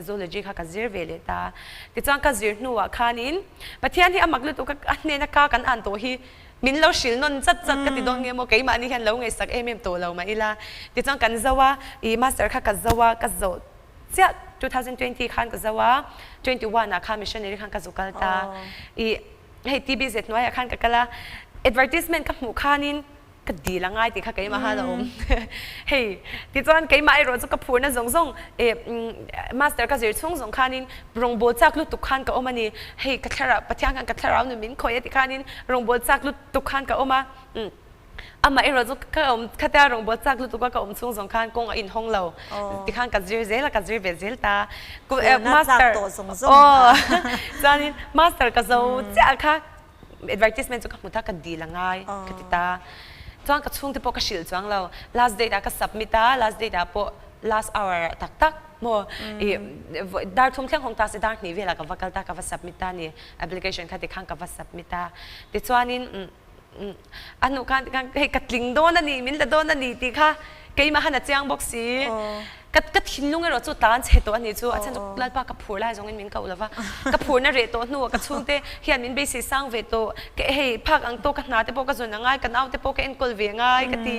Zoology kha ka zir ve leh ta tichuan ka zir hnuah khanin Pathian hi a mak lutuk a, a hnena ka kan an tawh hi min lo hrilh nawn chat chat ka ti dawn nge maw keimahni hian lo ngaihsak em em tawh lo mah ila. Tichuan kan zo a, ih master kha ka zo a, ka zawh chiah 2020 khan ka zo a, 21 ah khan missionary khan ka zu kal ta. Ih hei TBZ hnuaiah khan ka kal a, advertisement ka hmuh khanin Ka dil a ngai tih kha keimah han a awm. Hei, tichuan keimah erawh chu ka phurna zawng zawng eh master ka zir chhung zawng khanin rawngbâwl chak lutuk khan ka awm a ni. Hei, ka thlarau, Pathian khan ka thlarau nun min khawih a ti khanin rawngbâwl chak lutuk khan ka awm a. Amah erawh chu ka awm khatia rawngbâwl chak lutuk a ka awm chhung zawng khan kawng a inhawng lo tikhan ka zir zel a, ka zir ve zel ta. Phurna chak tawh zawng zawng kha. Chuanin master ka zo chiah kha. Advertisement chu ka hmu ta, ka dil a ngai ka ti ta. Chuan ka chhungte pawh ka hrilh chuang lo. Last date ah ka submit a, last date ah pawh last hour ah tak tak maw i dar thum thleng hawng ta se dar hnih velah ka va kal ta, ka va submit ta ni. Application kha tikhan ka va submit a. Tichuanin a hnuh khan tikhan hei ka tling dawn a ni, min la dawn a ni tih kha keimah han a chiang bawk si. Ka ka thinlung erawh chu tan chhe tawh a nih chu, a chhan chu Lalpa ka phur lai zawngin min koh lova, ka phurna reh tawh hnuah ka chhungte hian min beisei sang ve tawh, ka hei phak ang tawk ka hna te pawh ka zawn a ngai, ka nau te pawh ka enkawl ve a ngai ka ti.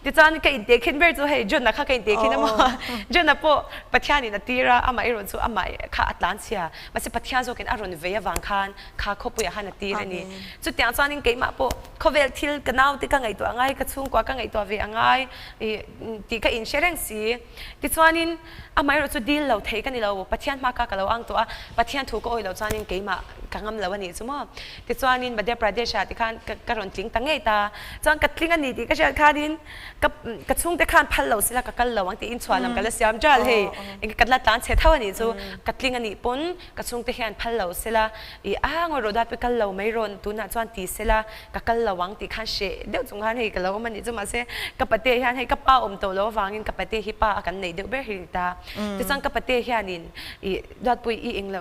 Tichuan ka intehkhin ber chu hei John-a kha ka intehkhin a maw, John-a pawh Pathianin a tir a, amah erawh chu amah kha a tlan chhia, mahse Pathian zawkin a rawn vei avang khan kha khawpuiah khan a tir a ni. Chutiang chuanin keimah pawh khawvel thil ka nau te ka ngaihtuah a ngai, ka chhungkua ka ngaihtuah ve a ngai, Ih tih ka inhre reng si. Tichuanin amaherawh chu dil lo thei ka ni lo, Pathian hma kha ka lo ang tawh a, Pathian thu ka awih loh chuanin keimah ka ngam lo a nih chu maw. Tichuanin Madhya Pradesh ah tikhan ka rawn tling ta ngei ta. Chuan ka tling a ni tih ka hriat khanin ka ka chhungte khan phal lo sila ka kal lo ang tiin chhuah lam ka la siam ṭal hei. Eng ka la tlan chhe tho a nih chu. Ka tling a nih pawn ka chhungte hian phal lo sila ih a ngawi rawh dat pawh kal lo mai rawn tunah chuan ti sila ka kal lo ang tih khan hreh deuh chung khan hei ka lo awm a nih chu mahse ka pate hian hei ka pa awm tawh lo avangin ka pate hi pa a kan neih deuh ber hi a ni ta. Tichuan ka pate hianin ih Duatpui i englo.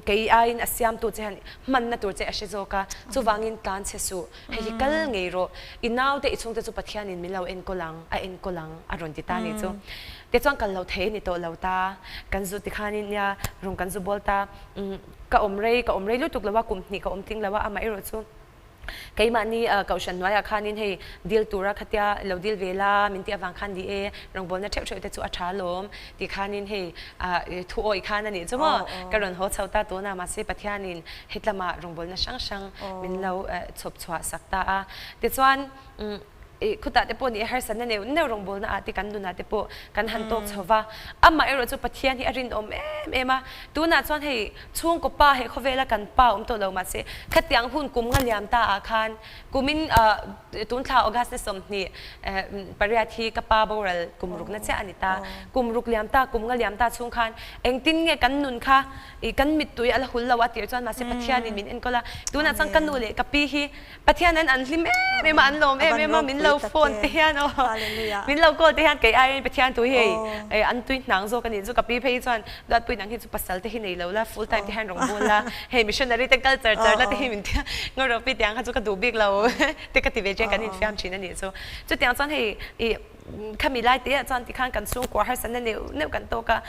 Kei aiin a siamtu che hian hmanna tur che a hre zawk a, chuvangin tlan che suh, hei hi kal ngei rawh, i naute i chhungte chu Pathianin min lo enkawl ang, a enkawl ang a rawn ti ta nih chu. Tichuan kal lo thei a ni tawh lo ta, kan zu tikhanin nia rung kan zu bawl ta, ka awm rei, ka awm rei lutuk lo a, kum hnih ka awm tling lo a, amaherawh chu Keimahni kohhran hnuaiah khanin hei dil tura khatia lo dil ve la min tih avang khan ni e, rawngbawlna theuh theuh te chu a tha alawm tih khanin hei thu awih khan a nih chu maw ka rawn haw chho ta tuna mahse Pathianin hetlama rawngbawlna hrang hrang min lo chhawp chhuah sak ta a. Tichuan Khutah te pawh ni e harsatna neuh neuh rawngbawlna ah te kan nunah te pawh kan han tawk chho va. Amah erawh chu Pathian hi a rinawm em em a. Tunah chuan hei chhungkaw pa he khawvela kan pa awm tawh lo mahse khatiang hun kum nga liam ta ah khan kumin tun thla August ni 20 pariat hi ka pa boral kum rukna chiah a ni ta. Kum ruk liam ta kum nga liam ta chhung khan engtin nge kan nun kha kan mittui a la hul lo a tir chuan mahse Pathianin min enkawl a. Tunah chuan ka nu leh ka pi hi Pathian an an hlim em em a, an lawm em em a, min lo phone te hian aw, min lo call te hian kei aiin Pathian thu hi hei an tui hnang zawk a nih chu ka pi phei chuan Duatpui nang hi chu pasal te hi nei lo la, full time te hian rawn bul la, hei missionary te kal char char la te hi min tia ngaw rawh pi tiang kha chu ka duh bik lo te ka ti ve chen kan infiam thin a nih chu. Chutiang chuan hei ih Khami lai te ah chuan tikhan kan chhungkua harsatna neuh neuh kan tawk a,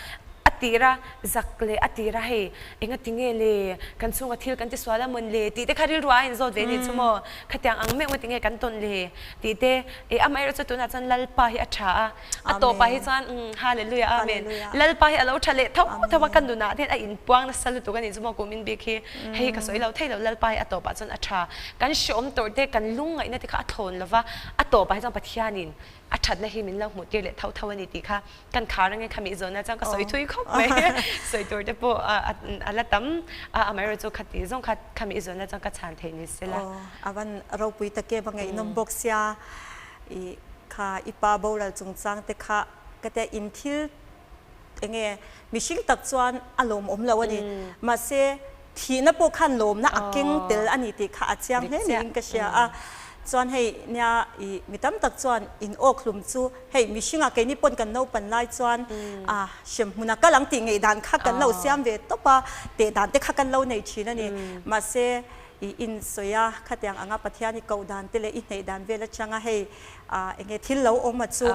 a tir a zak leh a tir a hei enga ti nge le kan chhunga thil kan ti sual a mawn le tih te kha rilru a inzawt ve nih chu maw khatiang ang meuh nga ti nge kan tawn le tih te eh amaherawhchu chu tunah chuan Lalpa hi a tha a, a tawpah hi chuan umm Hallelujah Amen Lalpa hi a lo tha leh tho tho a ka nunah te hian a inpuang nasa lutuk a nih chu maw kumin bik hi hei ka sawi lo thei lo Lalpa hi a tawpah chuan a tha kan hreawm tawrh te kan lungngaihna te kha a thlawn lo va a tawpah hi chuan Pathianin a thatna hi min lo hmuh tir leh tho tho a ni tih kha kan khar ange khami zawnah chuan ka sawi thui khawp mai sawi tur te pawh a la tam a amaherawhchu chu khati zawng kha khami zawnah chuan ka chhan theih ni sela. Aw a van ropui tak em a ngaihnawm bawk sia i kha i pa boral chungchang te kha ka tia in thil enge mihring tak chuan a lawmawm lo a ni mahse Thihna pawh khan lawmna a keng tel a ni tih kha a chiang hle niin ka hria a. Chuan hei nia i mi tam tak chuan in awk hlum chu hei mihringah keini pawn kan naupan lai chuan a hrem hmuna kal ang tih ngaih dan kha kan lo siam ve tawp a, teh dan te kha kan lo nei thin a ni. Mahse i insawi a, khatiang anga Pathian i koh dan te leh i hneih dan vel atanga hei enge thil lo awm a chu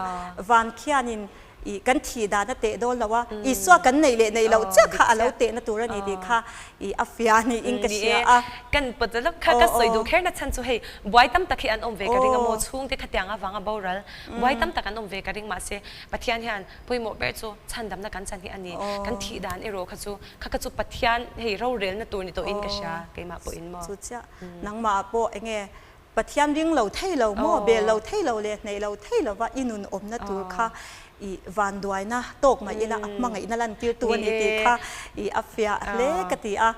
van khianin I kan thih dan a teh dawn lo a, Isua kan neih leh neih loh chiah kha a lo tehna tur a ni tih kha i a fia niin ka hria a. Kan pawt lawk kha ka sawi duh kher na chhan chu hei buai tam tak hi an awm ve ka ring a maw chhungte khatiang avanga boral buai tam tak an awm ve ka ring mahse Pathian hian pawimawh ber chu chhandamna kan chan hi a ni kan thih dan erawh kha chu kha kha chu Pathian hei rorelna tur ni tawhin ka hria keimah pawhin maw. Chu chiah nangmah pawh enge Pathian ring lo thei lo maw, bel lo thei lo leh hneih lo thei lova i nun awmna tur kha i vanduaina tawk mai ila a hmangaihna lantirtu a ni tih kha i a fiah hle ka ti a.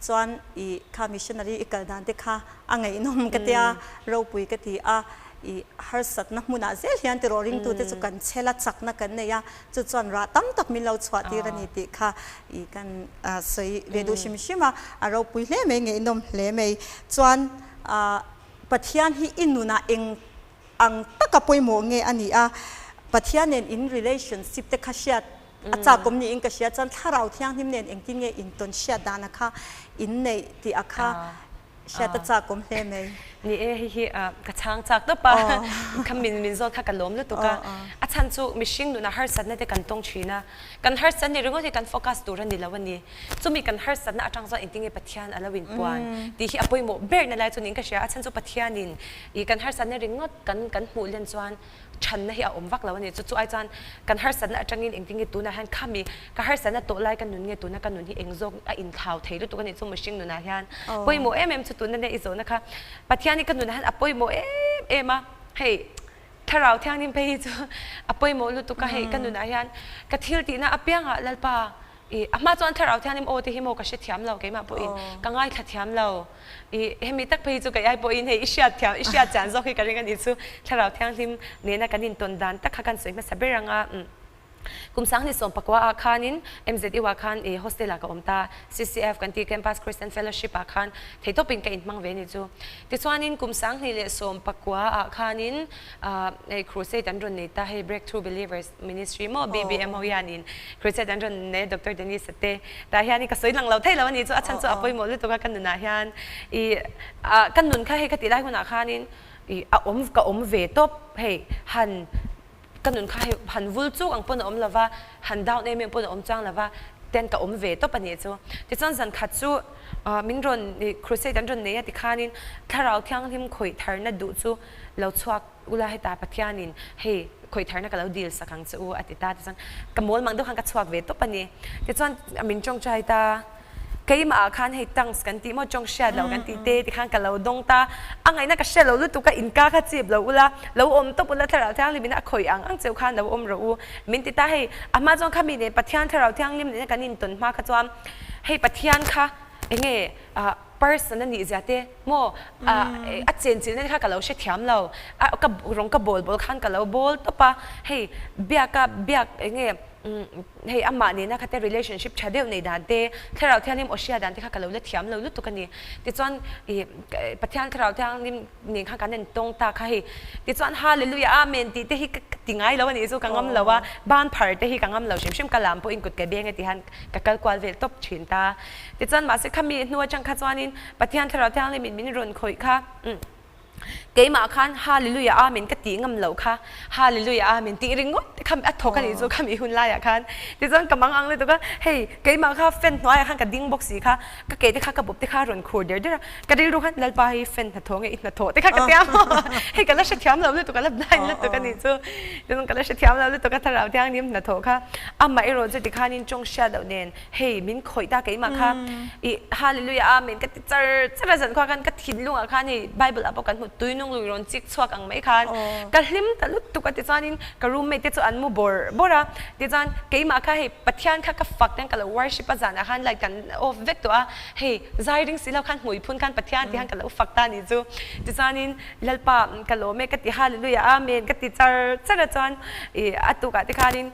Chuan i kha missionary i kal dan te kha a ngaihnawm ka tia, ropui ka ti a. I harsatna hmunah zel hian tiraw ringtute chu kan chhela chakna kan nei a, chu chuan rah tam tak min lo chhuah tir a ni tih kha i kan sawi ve duh hrim hrim a, a ropui hle mai, ngaihnawm hle mai. Chuan A Pathian hi i nunah eng ang taka pawimawh nge a ni a, Pathian nen in relationship te kha hriat a chakawm niin ka hria chuan Thlarau Thianghlim nen engtin nge intawn hriat dana kha in neih tih a kha hriat a chakawm hle mai. Ni e, hei hi ka chhang chak tawp a, kha min min zawt kha ka lawm lutuk a, a chhan chu mihring nunah harsatna te kan tawng thin a, kan harsat ni ringawt hi kan focus tur a ni lo a ni. Chumi kan harsatna atang chuan engtin nge Pathian a lo inpuan tih hi a pawimawh berna lai chu niin ka hria. A chhan chu Pathianin ih kan harsatna ringawt kan kan hmuh len chuan chhanna hi a awm vak lo a ni. Chu chu ai chuan kan harsatna atangin engtin nge tunah hian khami ka harsatna tawh lai ka nun nge tuna ka nun hi eng zawk a inthlau thei lutuk a nih chu mihring nunah hian pawimawh em em chu tuna nia i zawhna kha Pathian hi ka nunah hian a pawimawh em em a hei Thlarau Thianghlim phei hi chu a pawimawh lutuk a hei ka nunah hian ka thil tihna apiangah Lalpa I a hma chuan Thlarau Thianghlim aw te hi maw ka hre thiam lo keimah pawhin ka ngaithla thiam lo. I hemi tak phei hi chu kei ai pawhin hei i hriat thiam i hriat chian zawk hi ka ring a nih chu Thlarau Thianghlim nena kan intawn dan tak kha kan sawi hmasa ber ang a. Kum 2019 ah khanin MZU ah khan i hostel ah ka awm ta, CCF kan tih Campus Christian Fellowship ah khan theitawpin ka inhmang ve ni chu. Tichuanin kum 2019 ah khanin hei crusade an rawn nei ta, hei Breakthrough Believers Ministry maw BBM ho hianin crusade an rawn nei a Doctor Dennis a te tah hianin ka sawi lang lo thei lo a ni chu, a chhan chu a pawimawh lutuk a ka nunah hian i ka nun kha hei ka tih lai hunah khanin i a awm ka awm ve tawp hei han Ka nun kha hei han vul chuk ang pawn a awm lova, han down em em pawn a awm chuang lova, ten ka awm ve tawp a nih chu. Tichuan zan khat chu min rawn crusade an rawn nei a tikhanin Thlarau Thianghlim khawih tharna duh chu lo chhuak ula heta Pathianin hei khawih tharna ka lo dil sak ang che u a ti ta. Tichuan ka mawl mang deuh khan ka chhuak ve tawp a ni. Tichuan min tawngtai ta. Keimah ah khan hei tongues kan tih maw tawng hriat loh kan tih te tikhan ka lo dawng ta, a ngaihna ka hre lo lutuk a inka kha chip lo ula, lo awm tawp ula Thlarau Thianghlim in a khawih ang ang cheu khan lo awm rawh u min ti ta hei a hma chuan khami nen Pathian Thlarau Thianghlim nena kan intawn hma kha chuan hei Pathian kha enge ah person a nih zia te maw ah a chenchilhna te kha ka lo hrethiam lo a ka rawng ka bawl bawl khan ka lo bawl tawp a hei biaka biak enge Hei amah nena kha te relationship tha deuh nei dan te, Thlarau Thianghlim aw hria dan te kha ka lo la thiam lo lutuk a ni. Tichuan ih Pathian Thlarau Thianghlim nen khan kan en tawng ta kha hei. Tichuan Hallelujah Amen tih te hi ka ti ngai lo a nih chu ka ngam lo a, ban phar te hi ka ngam lo hrim hrim ka lam pawhin kut ka beng e ti hian ka kal kual vel tawp thin ta. Tichuan mahse khami hnu atang kha chuanin Pathian Thlarau Thianghlim in min rawn khawih kha. Keimah khan Hallelujah Amen ka tih ngam loh kha Hallelujah Amen tih ringawt te kha a thawk a nih chu khami hun laiah khan. Tichuan ka mang ang lutuk a, hei keimah kha fan hnuaiah khan ka ding bawk si kha, ka ke te kha ka bawp te kha a rawn khur der der a, ka rilru khan Lalpa hei fan hnathawh nge i hnathawh te kha ka tia maw, hei ka la hrethiam lo lutuk a la blind lutuk a nih chu, tichuan ka la hrethiam lo lutuk a thlarau thianghlim hnathawh kha amah erawh chu tikhanin tawng hriat loh nen hei min khawih ta keimah kha i Hallelujah Amen ka ti char char a zan khua khan ka thinlungah khan hei Bible ah pawh kan hmu tuinung lui rawn chik chhuak ang mai khan ka hlim ta lutuk a tichuanin ka roommate te chu an mu bawrh bawrh a tichuan keimah kha hei Pathian kha ka fak ten ka lo worship a zanah khan light kan off vek tawh a hei zai ring si lo khan hmui phun khan Pathian ti khan ka lo fak ta nih chu tichuanin Lalpa ka lawm e ka ti Hallelujah Amen ka ti char char a chuan i a tukah te khanin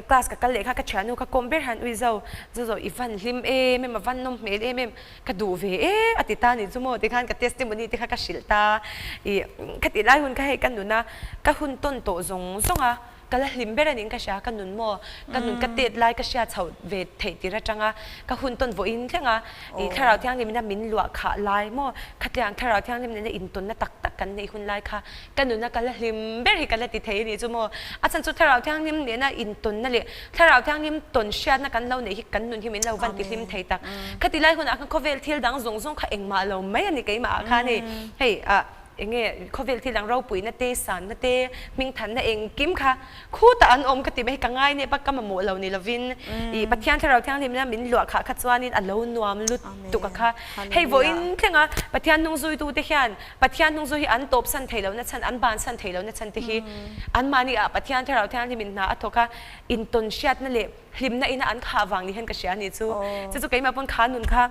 Class ka kal leh kha ka thiannu ka kawm ber han ui zo, zo zo i van hlim em em a van nawm hmel em em, ka duh ve e a ti ta nih chu maw tikhan ka testimony te kha ka hrilh ta i khatih lai hun kha hei ka nun a ka hun tawn tawh zawng zawng a ka la hlim ber a niin ka hria ka nun maw ka nun ka tet lai ka hria chhoh ve theih tir atanga ka hun tawn vawiin thleng a i thlarau thianghlim ina min luah khah lai maw khatiang thlarau thianghlim nena intawnna tak tak kan neih hun lai kha Ka nuna ka la hlim ber hi ka la ti thei a nih chu maw? A chhan chu Thlarau Thianghlim nena intawnna leh Thlarau Thianghlim tawn hriatna kan lo neih hi kan nun hi min lo van ti hlim thei tak. Khati lai hunah khan khawvel thil dang zawng zawng kha engmah lo mai a ni keimah ah khan hei hei ah enge khawvel thil dang ropuina te sanna te hmingthanna engkim kha khutah an awm ka ti mai hi ka ngai nep a ka mamawh lo ni lovin ih Pathian Thlarau Thianghlim nena min luah khah kha chuanin a lo nuam lutuk a kha. Hei vawiin thlenga Pathian hnungzuitute hian Pathian hnung zu hi an tawpsan thei lohna chhan, an bansan thei lohna chhan te hi anmahni ah Pathian Thlarau Thianghlim in hna a thawk a, intawn hriatna leh hlimna ina an khah vang ni hian ka hria a nih chu. Chu chu keimah pawn kha nun kha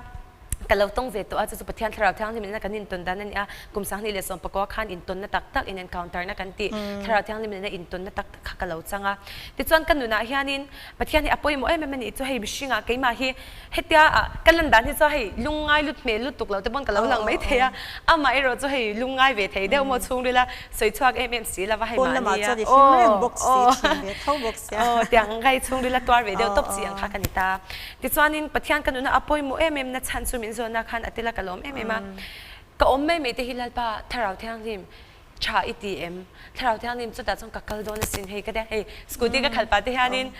ka lo tawng ve tawh a, chu chu Pathian Thlarau Thianghlim ina kan intawn dan a ni a, kum 2019 khan intawnna tak tak, in encounter na kan tih, Thlarau Thianghlim ina intawnna tak tak kha ka lo chang a. Tichuan ka nunah hianin Pathian hi a pawimawh em em a nih chu hei mihringah keimah hi Hetia ka lan dan hi chu hei lungngai lut hmel lutuk lo te pawn ka lo lang mai thei a, amah erawh chu hei lungngai ve thei deuh maw chhungril a sawi chhuak em em si lova hei mahni a aw aw tiang hei chhungril a tuar ve deuh tawp chi ang kha ka ni ta. Tichuanin Pathian ka nuna a pawimawh em em na chhan chu min zawnna khan a tila ka lawm em em a, ka awm mai mai te hi Lalpa Thlarau Thianghlim Tha i ti em? Thlarau Thianghlim chutah chuan ka kal dawn asin hei ka tia hei scooty ka khalh pah te hianin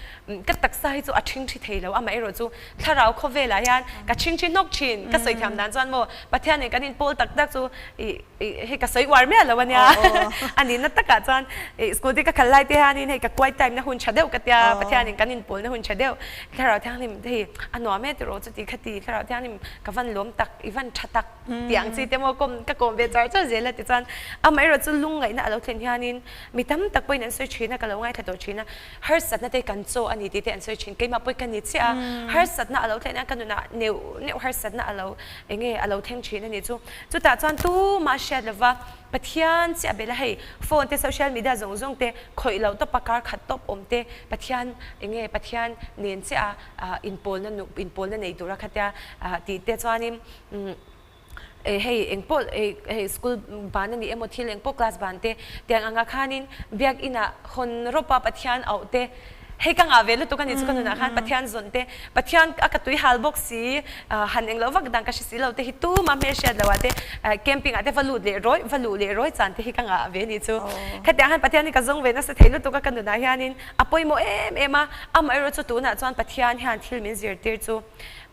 ka taksa hi chu a ṭhingṭhi thei lo amaherawh chu thlarau khawvelah hian ka ṭhingṭhi hnawk ṭhin ka sawi thiam dan chuan maw Pathianin kan inpawl tak tak chu ih ih hei ka sawi uar miah lo ania a nihna takah chuan ih scooty ka khalh lai te hianin hei ka quiet time na hun ṭha deuh ka tia Pathianin kan inpawlna hun ṭha deuh Thlarau Thianghlim hei a nuam e tiraw chuti kha ti Thlarau Thianghlim ka van lawm tak i van ṭha tak. Tih ang chi te maw kawm ka kawm ve char char zel a tichuan amaherawh chu chu lungngaihna a lo thlen hianin mi tam tak pawhin an sawi thin a, ka lo ngaithla tawh thin a, harsatna te kan chaw a ni tih te an sawi thin. Keimah pawh hi ka ni chiah a, harsatna a lo thlen a, ka nunah neuh neuh harsatna a lo eng nge a lo thleng thin a nih chu. Chutah chuan tumah hriat lova Pathian chiah bel a, hei phone te social media zawng zawng te khawih loh tawpa kar khat tawp awm te Pathian eng nge Pathian nen chiah a inpawlna inpawlna nei tura khatia tih te chuanin hei engpawh hei school ban a ni emaw thil engpawh class ban te tiang angah khanin biakinah hawn rawpa Pathian auh te hei ka ngah ve lutuk a ni chu ka nunah khan Pathian zawn te Pathian a ka tui hal bawk si han englo vak dang ka hre si lo te hi tuma hmelhriat loh ah te camping ah te va lut leh rawi va luh leh rawi chan te hi ka ngah ve a ni chu khatiang khan Pathian hi ka zawng ve nasa thei lutuk a ka nunah hianin a pawimawh em em a amaherawhchu chu tunah chuan Pathian hian thil min zirtir chu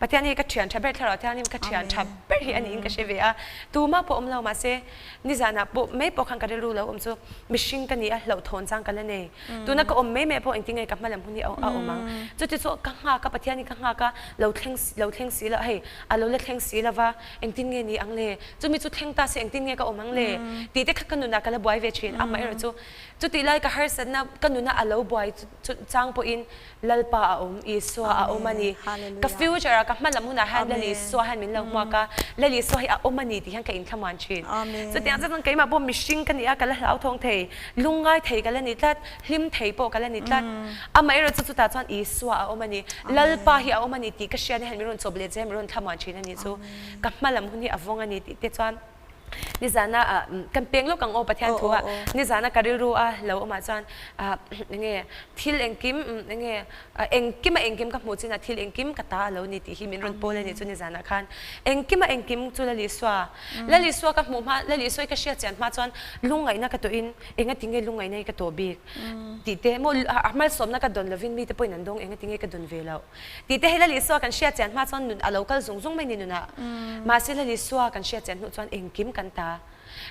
Pathian hi ka thian tha ber thlarau thianghlim ka thian tha ber hi a niin ka hre ve a, tumah pawh awm lo mahse nizanah pawh mai pawh khan ka rilru lo awm chu mihring ka ni a hlauhthawn chang ka la nei. Tuna ka awm mai mai pawh engtin nge ka hmalam hun hi a awm ang. Chuti chu ka nghak a Pathian hi ka nghak a lo thleng lo thleng si lo hei a lo la thleng si lo va engtin nge ni ang le chumi chu thleng ta se engtin nge ka awm ang le tih te kha ka nunah ka la buai ve thin amaherawh chu chutih lai ka harsatna ka nuna a lo buai chu chang pawhin Lalpa a awm, Isua a awm a ni. Ka future ah, ka hma lam hunah hian Lal Isua hian min lo hmuak a, Lal Isua hi a awm a ni tih hian ka inthlamuan thin. Chutiang chuan keimah pawh mihring ka ni a, ka la hlauthawng thei, lungngai thei ka la ni tlat, hlim thei pawh ka la ni tlat. Amaherawh chu chutah chuan Isua a awm a ni, Lalpa hi a awm a ni tih ka hriatna hian min rawn chawp leh che, min rawn thlamuan thin a ni chu. Ka hma lam hun hi a vawng a ni tih te chuan. Nizana ah kan peng lawk ang aw Pathian thu ah nizana ka rilru a lo awm ah chuan enge thil engkim enge engkim a engkim ka hmuh chin ah thil engkim ka ta a lo ni tih hi min rawn pawl a nih chu nizan ah khan engkim a engkim chu Lal Isua Lal Isua ka hmuh hma Lal Isua hi ka hriat chian hma chuan lungngaihna ka tawh in enga tinge lungngaihna hi ka tawh bik tih te maw malsawmna ka dawn lovin mite pawhin an dawng enga tinge ka dawn ve loh Tih te hi Lal Isua kan hriat chian hma chuan nun a lo kal zung zung mai ni nunah. Mahse Lal Isua kan hriat chian hnuh chuan engkim kan ta.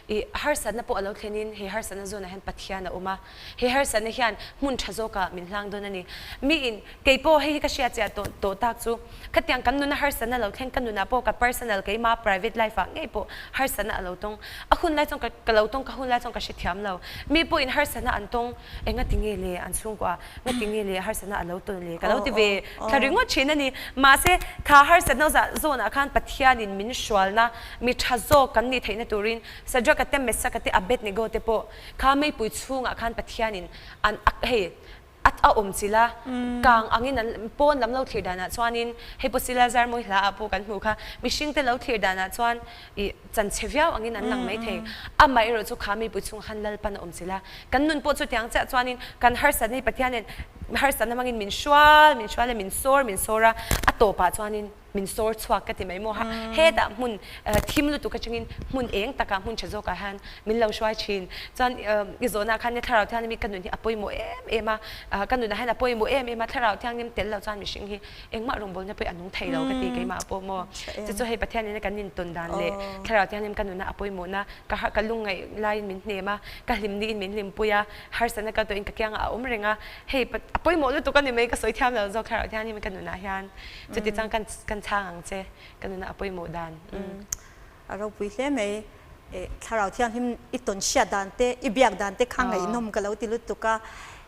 I harsatna pawh a lo thlenin he harsatna zawnah hian Pathian a awm a. He harsatna hian hmun tha zawkah min hlang dawn a ni. Miin kei pawh hei hi ka hriat chiah tawh tawh tak chu khatiang kan nuna harsatna lo thleng ka nunah pawh ka personal keima private life ah ngei pawh harsatna a lo tawng. A hun lai chuan ka lo tawng ka hun lai chuan ka hrethiam lo. Mi pawhin harsatna an tawng enga tinge le an chhungkua Nga tinge le harsatna a lo tawn le ka lo ti ve thla ringawt thin a ni. Mahse, kha harsatna zawnah khan Pathianin min hrualna mi tha zawk kan nih theihna turin Sadraka te, Mesaka te, Abednego te pawh kha meipui chhungah khan Pathianin an hei a a awm chilh a, kang angin an pawn lam lo thlir danah chuanin hei pawh Sila Zarmawi hla ah pawh kan hmuh kha mihring te lo thlir danah chuan ih chanchhe viau angin an lang maithei. Amaherawh chu kha mipui chungah khan Lalpan a awm chilh a, kan nun pawh chutiang chiah chuanin kan harsatna hi Pathianin harsatna hmangin min hrual, min hrual a, min sawr, min sawr a, a tawpah chuanin min sawr chhuak ka ti mai maw. Hetah hmun thim lutuk atangin hmun eng takah, hmun tha zawkah hian min lo hruai thin. Chuan i zawhnaah khan Thlarau Thianghlim hi ka nun hi a pawimawh em em a, ka nunah hian a pawimawh em em a, Thlarau Thianghlim tel lo chuan mihring hi Engmah rawngbawlna pawh a nung thei lo ka ti keimah pawh maw. Chu chu hei Pathian ina kan intawn dan leh Thlarau Thianghlim ka nuna a pawimawhna ka har ka lungngaih laiin min hnem a, ka hlim niin min hlimpui a, harsatna kal tawhin ka kiangah a awm reng a, hei a pawimawh lutuk a ni mai ka sawi thiam lo zawk Thlarau Thianghlim ka nunah hian chuti chuan kan kan chhang ang che ka nuna a pawimawh dan. A ropui hle mai. Thlarau Thianghlim i tawn hriat dan te, i biak dan te kha ngaihnawm ka lo ti lutuk a.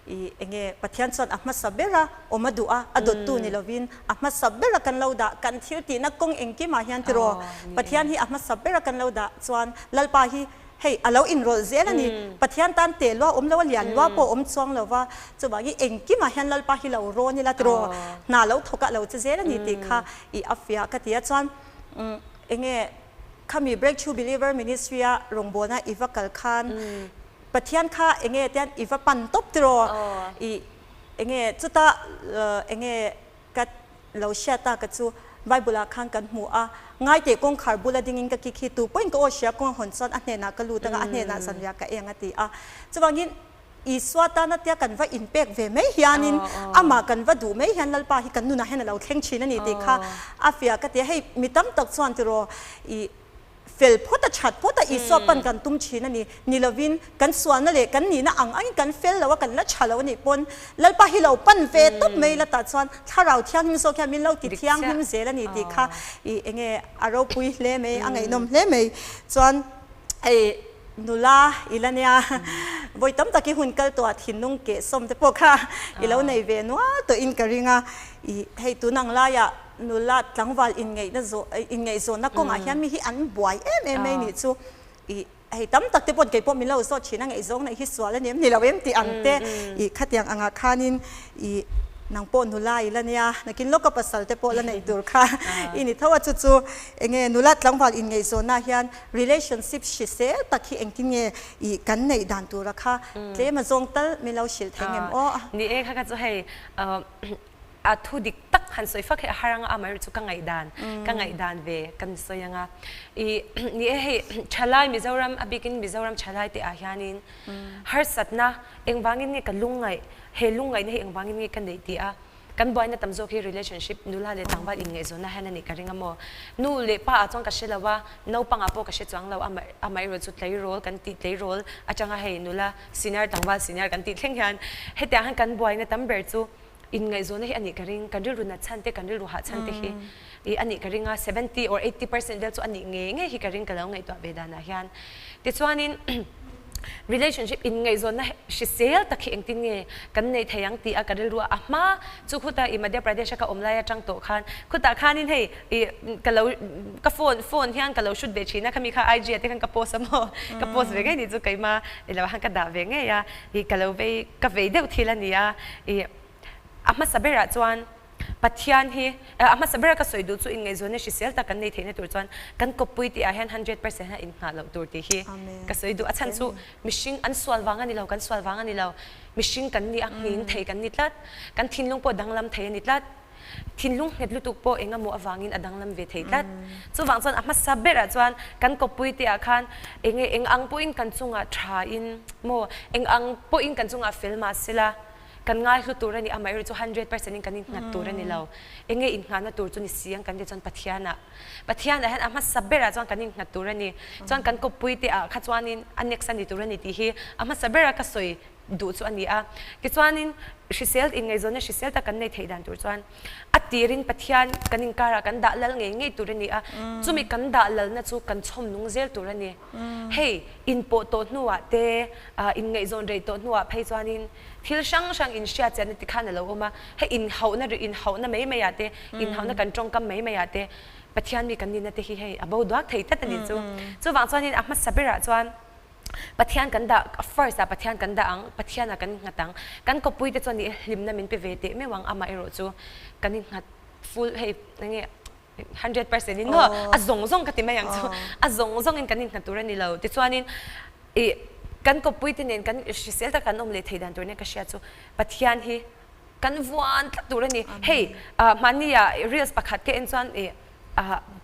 I enge Pathian chuan a hmasa ber a awm a duh a, a dawttu ni lovin a hmasa ber a kan lo dah, kan thil tihna kawng engkimah hian tiraw Pathian hi a hmasa ber a kan lo dah chuan Lalpa hi hei a lo inrawlh zel a ni. Pathian tan teh lua awm lo a, lian lua pawh awm chuang lo va, chuvangin engkimah hian Lalpa hi lo rawn ila tiraw hna lo thawk a lo che zel a ni tih kha i a fiah ka ti a. Chuan Enge khami Breakthrough Believer Ministry a rawngbawlna i va kal khan Pathian kha enge tian i va pan tawp tiraw i enge chuta enge ka lo hriat ta ka chu Bible ah khan kan hmu a ngaiteh kawngkhar bula dingin ka kik hi tu pawhin ka aw hria kawng a hawn chuan a hnenah ka lut anga a hnenah zanriah ka eng a ti a chuvangin Isua tana tia kan va inpek ve mai hianin amah kan va duh mai hian Lalpa hi kan nunah hian a lo thleng thin a ni tih kha a fiah ka ti a. Hei mi tam tak chuan tiraw i fel phawt a that phawt a Isua pan kan tum thin a ni. Ni lovin kan sualna leh kan nihna ang angin kan fel lo a kan la tha lo a nih pawn Lalpa hi lo pan ve tawp mai la tah chuan Thlarau Thianghlim zawk hian min lo ti thianghlim zel a ni tih kha i enge a ropui hle mai a ngaihnawm hle mai. Chuan hei. Nula i la nia, vawi tam tak i hun kal tawh ah thinlung keh sawm te pawh kha i lo nei ve nual tawh in ka ring a, i hei tun ang lai ah nula tlangval inngeihna zawh inngaihzawnna kawngah hian mi hi an buai em em mai nih chu i hei tam tak te paw'n kei pawh min lo zawt thin a ngaihzawng neih hi sual a ni em ni lo em tih ang te i khatiang angah khanin i nang pawh nula i la nia nakin lawka pasal te pawh la neih tur kha i ni tho a chu chu enge nula tlangval inngaihzawnna hian Relationship hrisel tak hi engtin nge i kan neih dan tura kha tlem a zawng tal min lo hrilh thei ngem aw. Ni e kha kha chu hei a thu dik tak han sawi fak hi a har anga amaherawhchu chu ka ngaihdan ka ngaihdan ve kan sawi anga i ni e hei thalai Mizoram a bikin Mizoram thalai te ah hianin harsatna engvangin nge ka lungngaih he lungngaihna hi engvangin nge ka neih tih a Kan buaina tam zawk hi relationship nula leh tlangval inngaihzawnna hian a nih ka ring a maw? Nu leh pa ah chuan ka hre lo a, naupang ah pawh ka hre chuang lo, amaherawh chu tleirawl kan tih tleirawl atanga hei nula senior tlangval senior kan tih thleng hian hetiang hian kan buaina tam ber chu inngaihzawnna hi a nih ka ring, kan rilru nat chhan te kan rilru hah chhan te hi ih a nih ka ring a, 70 or 80% vel chu a nih ngei ngei hi ka ring ka lo ngaihtuah ve danah hian. Tichuanin. Relationship inngaihzawnna hrisel tak hi engtin nge kan neih thei ang tih a ka rilru a, a hma chu khutah i Madhya Pradesh a ka awm lai atang tawh khan khutah khanin hei i ka lo ka phone phone hian ka lo shoot ve thin a khami kha IG ah te khan ka post a maw ka post ve ngei ni chu keima i lo han ka dah ve ngei a i ka lo vei ka vei deuh thil a ni a i a hmasa berah chuan Pathian hi a hmasa bera ka sawi duh chu inngaihzawnna hrisel tak kan nei theihna tur chuan kan kawppui tih ah hian 100% a innghah loh tur tih hi ka sawi duh. A chhan chu mihring an sual vang a ni lo, kan sual vang a ni lo. Mihring kan ni a, nghing thei kan ni tlat. Kan thinlung pawh danglam thei a ni tlat. Thinlung nghet lutuk pawh eng emaw avangin a danglam ve thei tlat. Chuvang chuan a hmasa berah chuan kan kawppui tih ah khan eng nge eng ang pawhin kan chungah tha in maw eng ang pawhin kan chungah fel mah sela, Kan ngaihlu tur a ni, amaherawh chu 100% in kan innghat tur a ni lo. Enge innghahna tur chu ni si ang kan ti chuan Pathianah. Pathianah hian a hmasa berah chuan kan innghat tur a ni. Chuan kan kawppui te ah kha chuanin a next a ni tur a ni tih hi a hmasa bera ka sawi duh chu a ni a. Tichuanin hrisel inngaihzawnna hrisel tak kan nei theih dan tur chuan a tirin Pathian kan inkarah kan dah lal ngei ngei tur a ni a. Chumi kan dah lalna chu kan chhawm nung zel tur a ni. Hei inpawh tawh hnuah te, inngaihzawn rei tawh hnuah phei chuanin Thil hrang hrang inhriat chiahna ti khan a lo awm a, hei inhauhna ri inhauhna mai mai ah te, inhauhna kan tawngkam mai mai ah te Pathian mi kan nihna te hi hei a bo duak thei tlat a nih chu. Chuvang chuanin a hmasa berah chuan Pathian kan dah first ah Pathian kan dah ang, Pathian ah kan innghat ang. Kan kawppui te chuan nih hlimna min pe ve teh meuh ang amah erawh chu kan innghat full hei enge 100% in maw a zawng zawng ka ti mai ang chu a zawng zawng in kan innghat tur a ni lo. Tichuanin I kan kawppui te nen kan hrisel tak kan awm leh thei dan tur nen ka hria chu Pathian hi kan vuan tlat tur a ni. Hei mahni ah reels pakhat ka en chuan i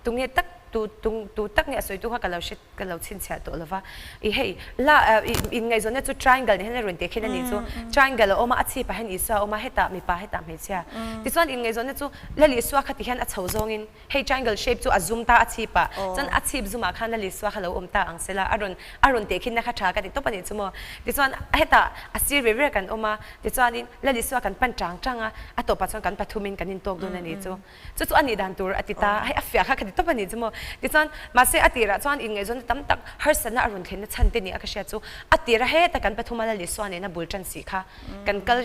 tunge tak tu tu tu tak nge a sawi tu kha ka lo hre ka lo chhinchhiah tawh lova. I hei la inngaihzawnna chu triangle ni hian a rawn teh khin a nih chu. Triangle a awm a, a chhipah hian Isua a awm a, hetah mipa hetah hmeichhia. Tichuan inngaihzawnna chu Lal Isua kha ti hian a chho zawngin Hei triangle shape chu a zum ta a chhip ah chuan a chhip zum ah khan a lisua kha lo awm ta ang sela a rawn a rawn teh khinna kha tha ka ti tawp a nih chu maw. Tichuan hetah a sir ve ber kan awm a tichuanin la lisua kan pan tang tang a a tawpah chuan kan pathumin kan intawk dawn a nih chu. Chu chu a nih dan tur a ti ta hei a fiah kha ka ti tawp a nih chu maw. Tichuan mahse a tirah chuan inngaihzawnna tam tak harsatna a rawn thlenna chhan te nih a ka hriat chu a tira heta kan pathuma la lisua nena bul tan si kha kan kal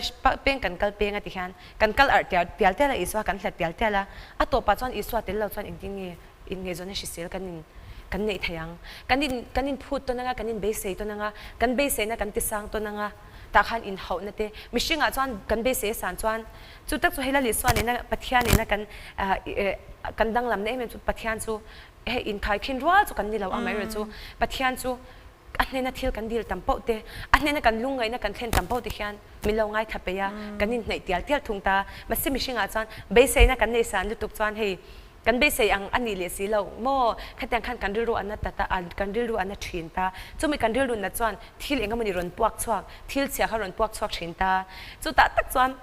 peng kan kal peng a ti hian Kan kal arh tial tial tial a, Isua kan hlat tial tial a. A tawpah chuan Isua tel lo chuan engtin nge inngaihzawnna hrisel kan in kan neih thei ang? Kan in kan inphut tawn anga, kan inbeisei tawn anga, kan beiseina kan tisang tawn anga, tah khan inhauhna te mihringah chuan kan beisei a san chuan chu tak chu hei Lal Isua nena Pathian nena kan kan danglamna em em chu Pathian chu hei inkhaikhin rual chu kan ni lo amaherawhchu Pathian chu A hnena thil kan dil tam poh te, a hnena kan lungngaihna kan thlen tam poh te hian min lo ngaithla peih a, kan inhnaih tial tial thung ta. Mahse mihringah chuan beiseina kan nei san lutuk chuan hei kan beisei ang a nih leh si lo maw? Khatiang khan kan rilru a na ta ta a, kan rilru a na thin ta. Chumi kan rilru nat chuan thil eng emawni rawn puak chhuak, thil chhia kha rawn puak chhuak thin ta. Chutah tak chuan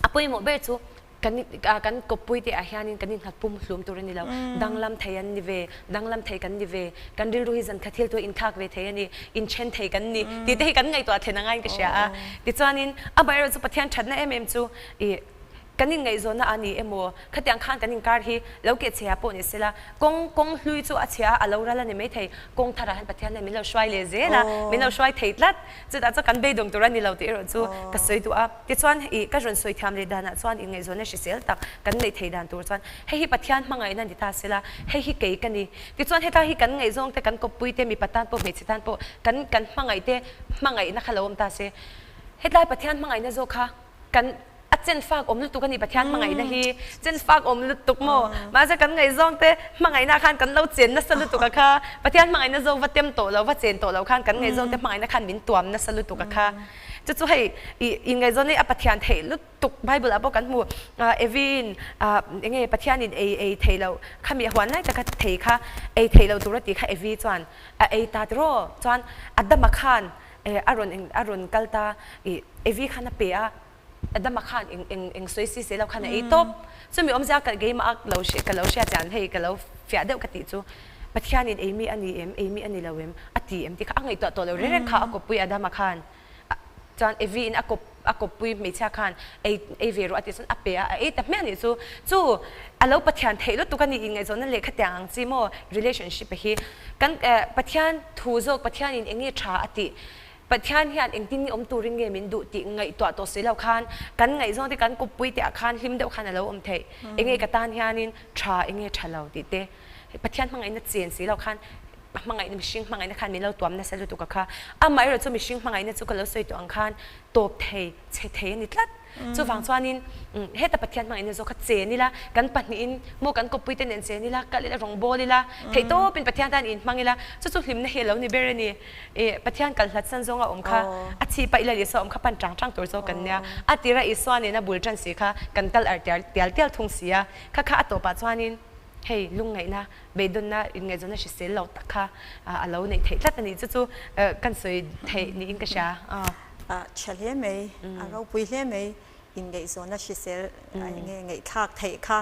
a pawimawh ber chu Kan kan kawppui te ah hianin kan innghat pum hlum tur a ni lo. Danglam thei an ni ve, danglam thei kan ni ve, kan rilru hi zan khat thil tu inthlak ve thei a ni, inthen thei kan ni tih te hi kan ngaihtuah then a ngaiin ka hria a. Tichuanin amaherawhchu Pathian thatna em em chu ih Kan inngaihzawnna a ni emaw, khatiang khan kan inkar hi lo keh chhia pawh ni sela, kawng kawng hlui chu a chhia a, a lo ral a ni maithei. Kawng tharah hian Pathian hian min lo hruai leh zel a, min lo hruai thei tlat. Chutah chuan kan beidawng tur a ni lo tih erawh chu ka sawi duh a. Tichuan, ih ka rawn sawi thiam leh danah chuan inngaihzawnna hrisel tak kan neih theih dan tur chuan hei hi Pathian hmangaihna ni ta sela, hei hi kei ka ni. Tichuan hetlai hi kan ngaihzawng te, kan kawppui te, mipa tan pawh hmeichhe tan pawh kan kan hmangaih te hmangaihna kha lo awm ta se. Hetlai Pathian hmangaihna zawk kha kan a chen fak awm lutuk a ni Pathian hmangaihna hi chen fak awm lutuk maw mahse kan ngaihzawng te hmangaihna ah khan kan lo chen nasa lutuk a kha Pathian hmangaihna zawk va tem tawh lo va chen tawh lo khan kan ngaihzawng te hmangaihna khan min tuam nasa lutuk a kha chu chu hei ih inngaihzawn hi a Pathian theih lutuk Bible ah pawh kan hmu Evi in eng nge Pathian in ei ei theih loh khami a huan lai taka thei kha ei theih loh tur a tih kha Evi chuan a ei ta tiraw chuan Adama khan a rawn a rawn kal ta ih Evi khan a pe a Adama khan eng eng eng sawi si se lo khan a ei tawp. Chumi awmzia ka keimah a lo hria ka lo hria chian hei ka lo fiah deuh ka tih chu Pathianin ei mi a ni em ei mi a ni lo em a ti em tih kha a ngaihtuah tawh lo reng reng kha a kawppui Adama khan chuan Evi in a kawp a kawppui hmeichhia khan ei ei ve rawh a tih chuan a pe a a ei ta hmiah nih chu chu a lo Pathian theih lutuk a ni inngaihzawnna lehkha tiang ang chi maw relationship hi kan Pathian thu zawk Pathianin eng nge tha a tih Pathian hian engtin nge awm turin nge min duh tih ngaihtuah tawh si lo khan kan ngaihzawng te kan kuppui te ah khan hlim deuh khan a lo awm theih. Enge ka tan hianin tha enge tha lo tih te Pathian hmangaihna chen si lo khan hmangaihna mihring hmangaihna khan min lo tuam nasa lutuk a kha. Amaherawhchu chu mihring hmangaihna chu ka lo sawi tawh ang khan tawp thei chhe thei a ni tlat. Chuvang chuanin heta Pathian hmangaihna zawk kha chen ila, kan pahnihin maw kan kawppuite nen chen ila, kal ila, rawngbâwl ila, theihtawpin Pathian tan inhmang ila, chu chu hlimna hi a lo ni ber a ni. Ih, Pathian kal hlat san zawnga awm kha, a chhi paih lal Isua awm kha pan chang chang tur zawk kan nia. A tira Isua nena bul ṭan si kha kan kal ar tial tial tial thung si a, kha kha a tawpah chuanin hei lungngaihna, beidawnna, inngaihzawnna hrisel lo tak kha a lo neih theih tlat a ni. Chu chu kan sawi theih niin ka hria. Tha hle mai, a ropui hle mai, inngaihzawnna hrisel enge ngaihthlak theih kha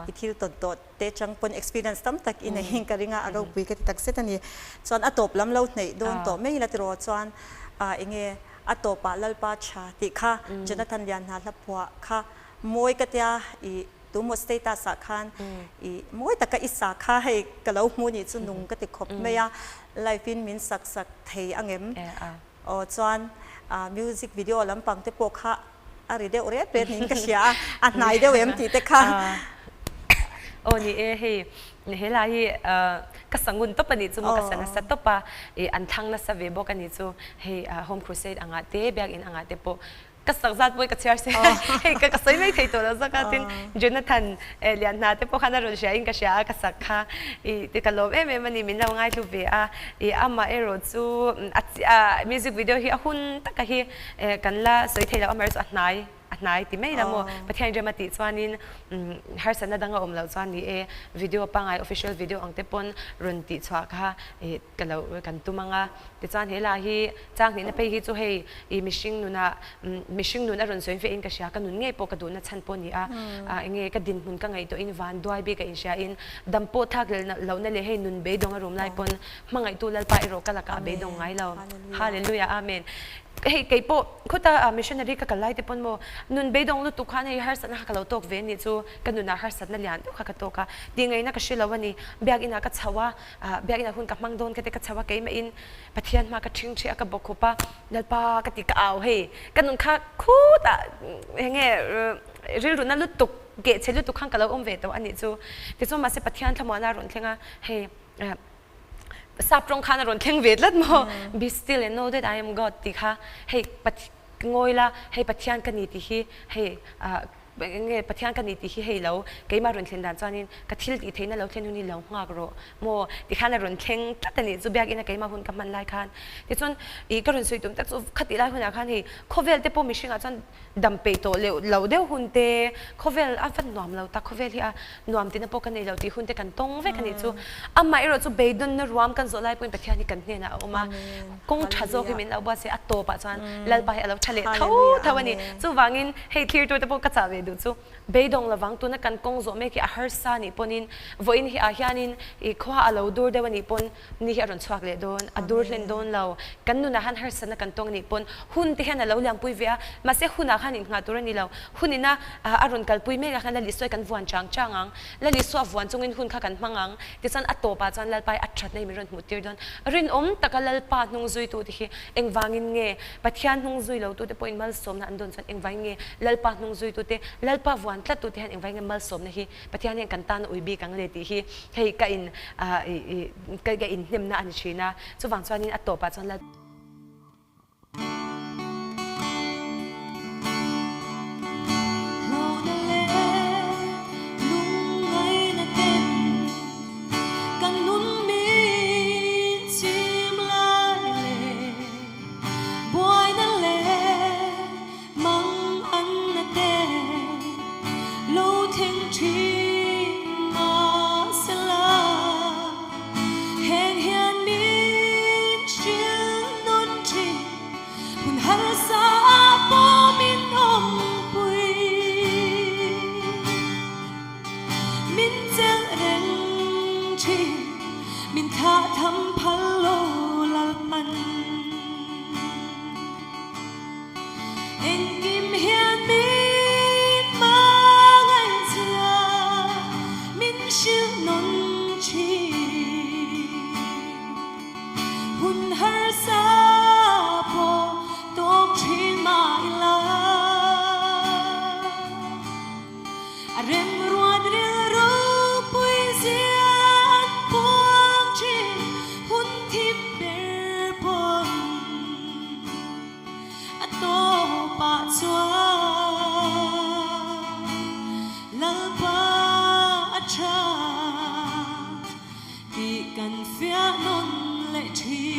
i thil tawn tawh te chang pawn experience tam tak i nei in ka ring a, a ropui ka ti tak zet a ni. Chuan a tawp lam lo hneih dawn tawh mai ila tiraw chuan enge a tawpah Lalpa tha tih kha Jonathan Lianhna hla phuah kha mawi ka tia i tumaw status ah khan i mawi taka i sa kha hei ka lo hmu nih chu nung ka ti khawp mai a, live in min sak sak thei angem? Aw chuan music video lampang te pawh kha a ri deuh ret ret niin ka hria a, a hnai deuh em tih te kha. Aw ni e, hei helai hi ka sa ngun tawp a nih chu maw, ka sa nasa tawp a, ih an thlang nasa ve bawk a nih chu, hei Home Crusade angah te, Biakin angah te pawh Ka sak zat pawh i ka chhiar se hei ka ka sawi mai thei tawh lo zawk a tin Jonathan lian hna te pawh khan a rawn hria in ka hria a ka sak kha i ti ka lawm em em a ni min lo ngaithlu ve a i amah erawh chu a music video hi a hun taka hi kan la sawi thei lo amaherawhchu a hnai a hnai ti mai la maw Pathian rem a tih chuanin harsatna dang a awm loh chuan ni e video pangngai official video ang te pawn rawn tih chhuah kha i Ka lo kan tum ang a. Tichuan he la hi chang hnihna phei hi chu hei i mihring nunah mihring nun a rawn sawi ve in ka hria, ka nun ngei pawh ka duhna chhan pawh a ni a, enge ka dinhmun ka ngaihtuahin van duai bik a inhria in dam pawh thlak lohna leh hei nun beidawng a rum lai pawn hmangaihtu Lalpa erawh ka lakah a beidawng ngai lo. Hallelujah Amen. Hei kei pawh khuta missionary ka kal lai te pawn maw nun beidawng lutuk khan hei harsatna kha ka lo tawk ve a nih chu ka nunah harsatna lian deuh kha ka tawk a, tihngaihtna ka hre lo a ni. Biakinah ka chho a, Biakinn ah hun ka hmang dawn ka ti ka chho a keimah in Pathian hma ka ṭhing ṭhi a ka bawk khup a Lalpa ka ti ka au hei ka nun kha khutah enge rilru na lutuk keh chhe lutuk khan ka lo awm ve tawh a nih chu tichuan mahse Pathian thlamuahna a rawn thleng a hei sap rawng khan a rawn thleng ve tlat maw be still and know that I am God tih kha hei ngawi la hei Pathian ka ni tih hi hei Eng nge Pathian ka ni tih hi hei lo, keimah rawn thlen dan chuanin ka thil tih theihna lo thlen hun hi lo nghak rawh maw tikhan a rawn thleng tlat a nih chu biakina keimah hun ka hman lai khan. Tichuan ih ka rawn sawi tum tak chu khatih lai hunah khan hei khawvel te pawh mihringah chuan dam peih tawh leh lo deuh hun te, khawvel a va nuam lo tak, khawvel hi a nuam tihna pawh ka nei lo tih hun te kan tawng vek a nih chu. Amah erawh chu beidawnna ruam kan zawh lai pawhin Pathian hi kan hnenah a awm a, kawng tha zawk hi min lo buat se a tawpah chuan Lalpa hi a lo tha leh tho tho a ni. Chuvangin Hei thlir tur te pawh ka chah ve duh. duh chu beidawng lovang tuna kan kawng zawh mek hi a harsa nih pawnin vawiin hi ah hianin i khua a lo dur deuh a nih pawn ni hi a rawn chhuak leh dawn, a dur hlen dawn lo. Kan nunah khan harsatna kan tawng nih pawn hun te hian a lo liampui ve a, mahse hunah khan inngah tur a ni lo. Hun ina a rawn kalpui mek ah khan Lalisua kan vuan chang chang ang, Lalisua vuan chungin hun kha kan hmang ang, tichuan a tawpah chuan Lalpa hi a thatna hi min rawn hmuh tir dawn. Rinawm taka Lalpa hnung zuitute hi engvangin nge Pathian hnung zui lotute pawhin malsawmna an dawn chuan engvangin nge Lalpa hnung zuitute, Lalpa vuan tlattute hian engvangin nge malsawmna hi Pathian hian kan tan a ui bik ang le tih hi hei ka in ka inhnemna a ni thin a, chuvang chuanin a tawpah chuan Lal. Hlawhna leh lungngaihna ten kan nun min chim lai leh buaina leh Mang an na te lo thleng thin mahsela heng hian min hrilh nawn thin hun harsa ah pawh min awmpui min chelh reng thin min thlah tham phal lo lalpan. Engkim hian min hmangaihzia min hrilh nawn thin. Hun harsa pawh tawk thin mah ila. A remruat rilru puizia an puang thin hun thim ber pawn. A tawpah chuan Lalpa a tha tih kan fiah nawn leh thin.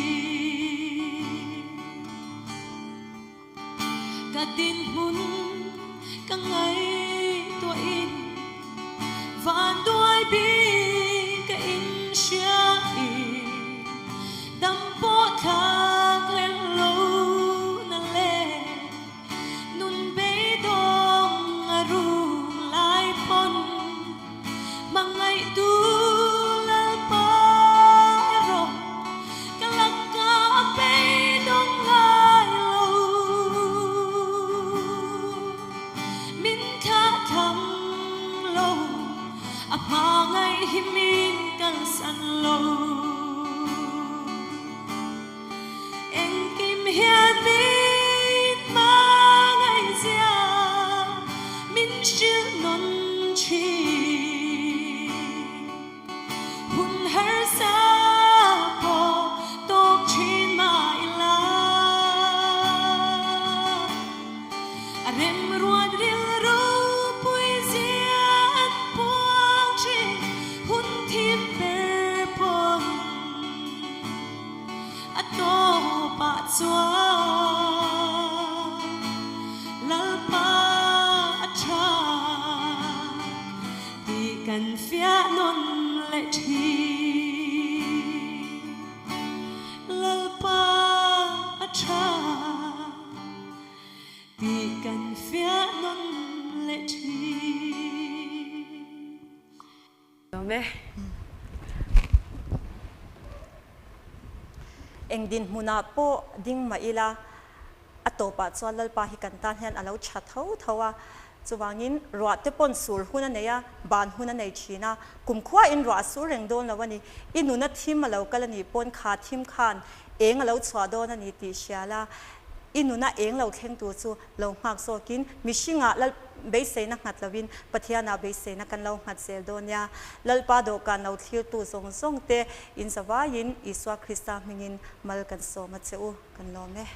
Ka dinhmun ka ngaihtuahin van duai bik ka inhriain dam pawh thlak leh lo na le nun beidawng a rum lai pawn hmangaihtu Lalpa erawh ka lakah a beidawng ngai lo. Min thlah tham lo, a hmangaih hi min kalsan lo. Engkim hian min hmangaihzia min hrilh nawn thin. Hun harsa pawh tawk thin mah ila. A remruat rilru puizia an puang thin hun thim ber pawn a tawpah chuan Lalpa a tha tih kan fiah nawn leh thin. Lalpa a tha. Tih kan fiah nawn leh thin. Lawm e. Eng dinhmunah pawh ding mah ila, a tawpah chuan Lalpa hi kan tan hian a lo tha tho tho a. Chuvangin ruah te pawn sur hun a nei a, ban hun a nei thin a. Kumkhuain ruah a sur reng dawn lo a ni. I nuna thim a lo kal a nih pawn kha thim khan eng a lo chhuah dawn a ni tih hria la. I nuna eng lo thleng tur chu lo nghak zawkin mihringah Lal beiseina nghat lovin Pathianah beiseina kan lo nghat zel dawn nia. Lalpa dawhkan lo thlirtu zawng zawng te in zavaiin Isua Krista hmingin mal kan sawm a che u, kan lawm e.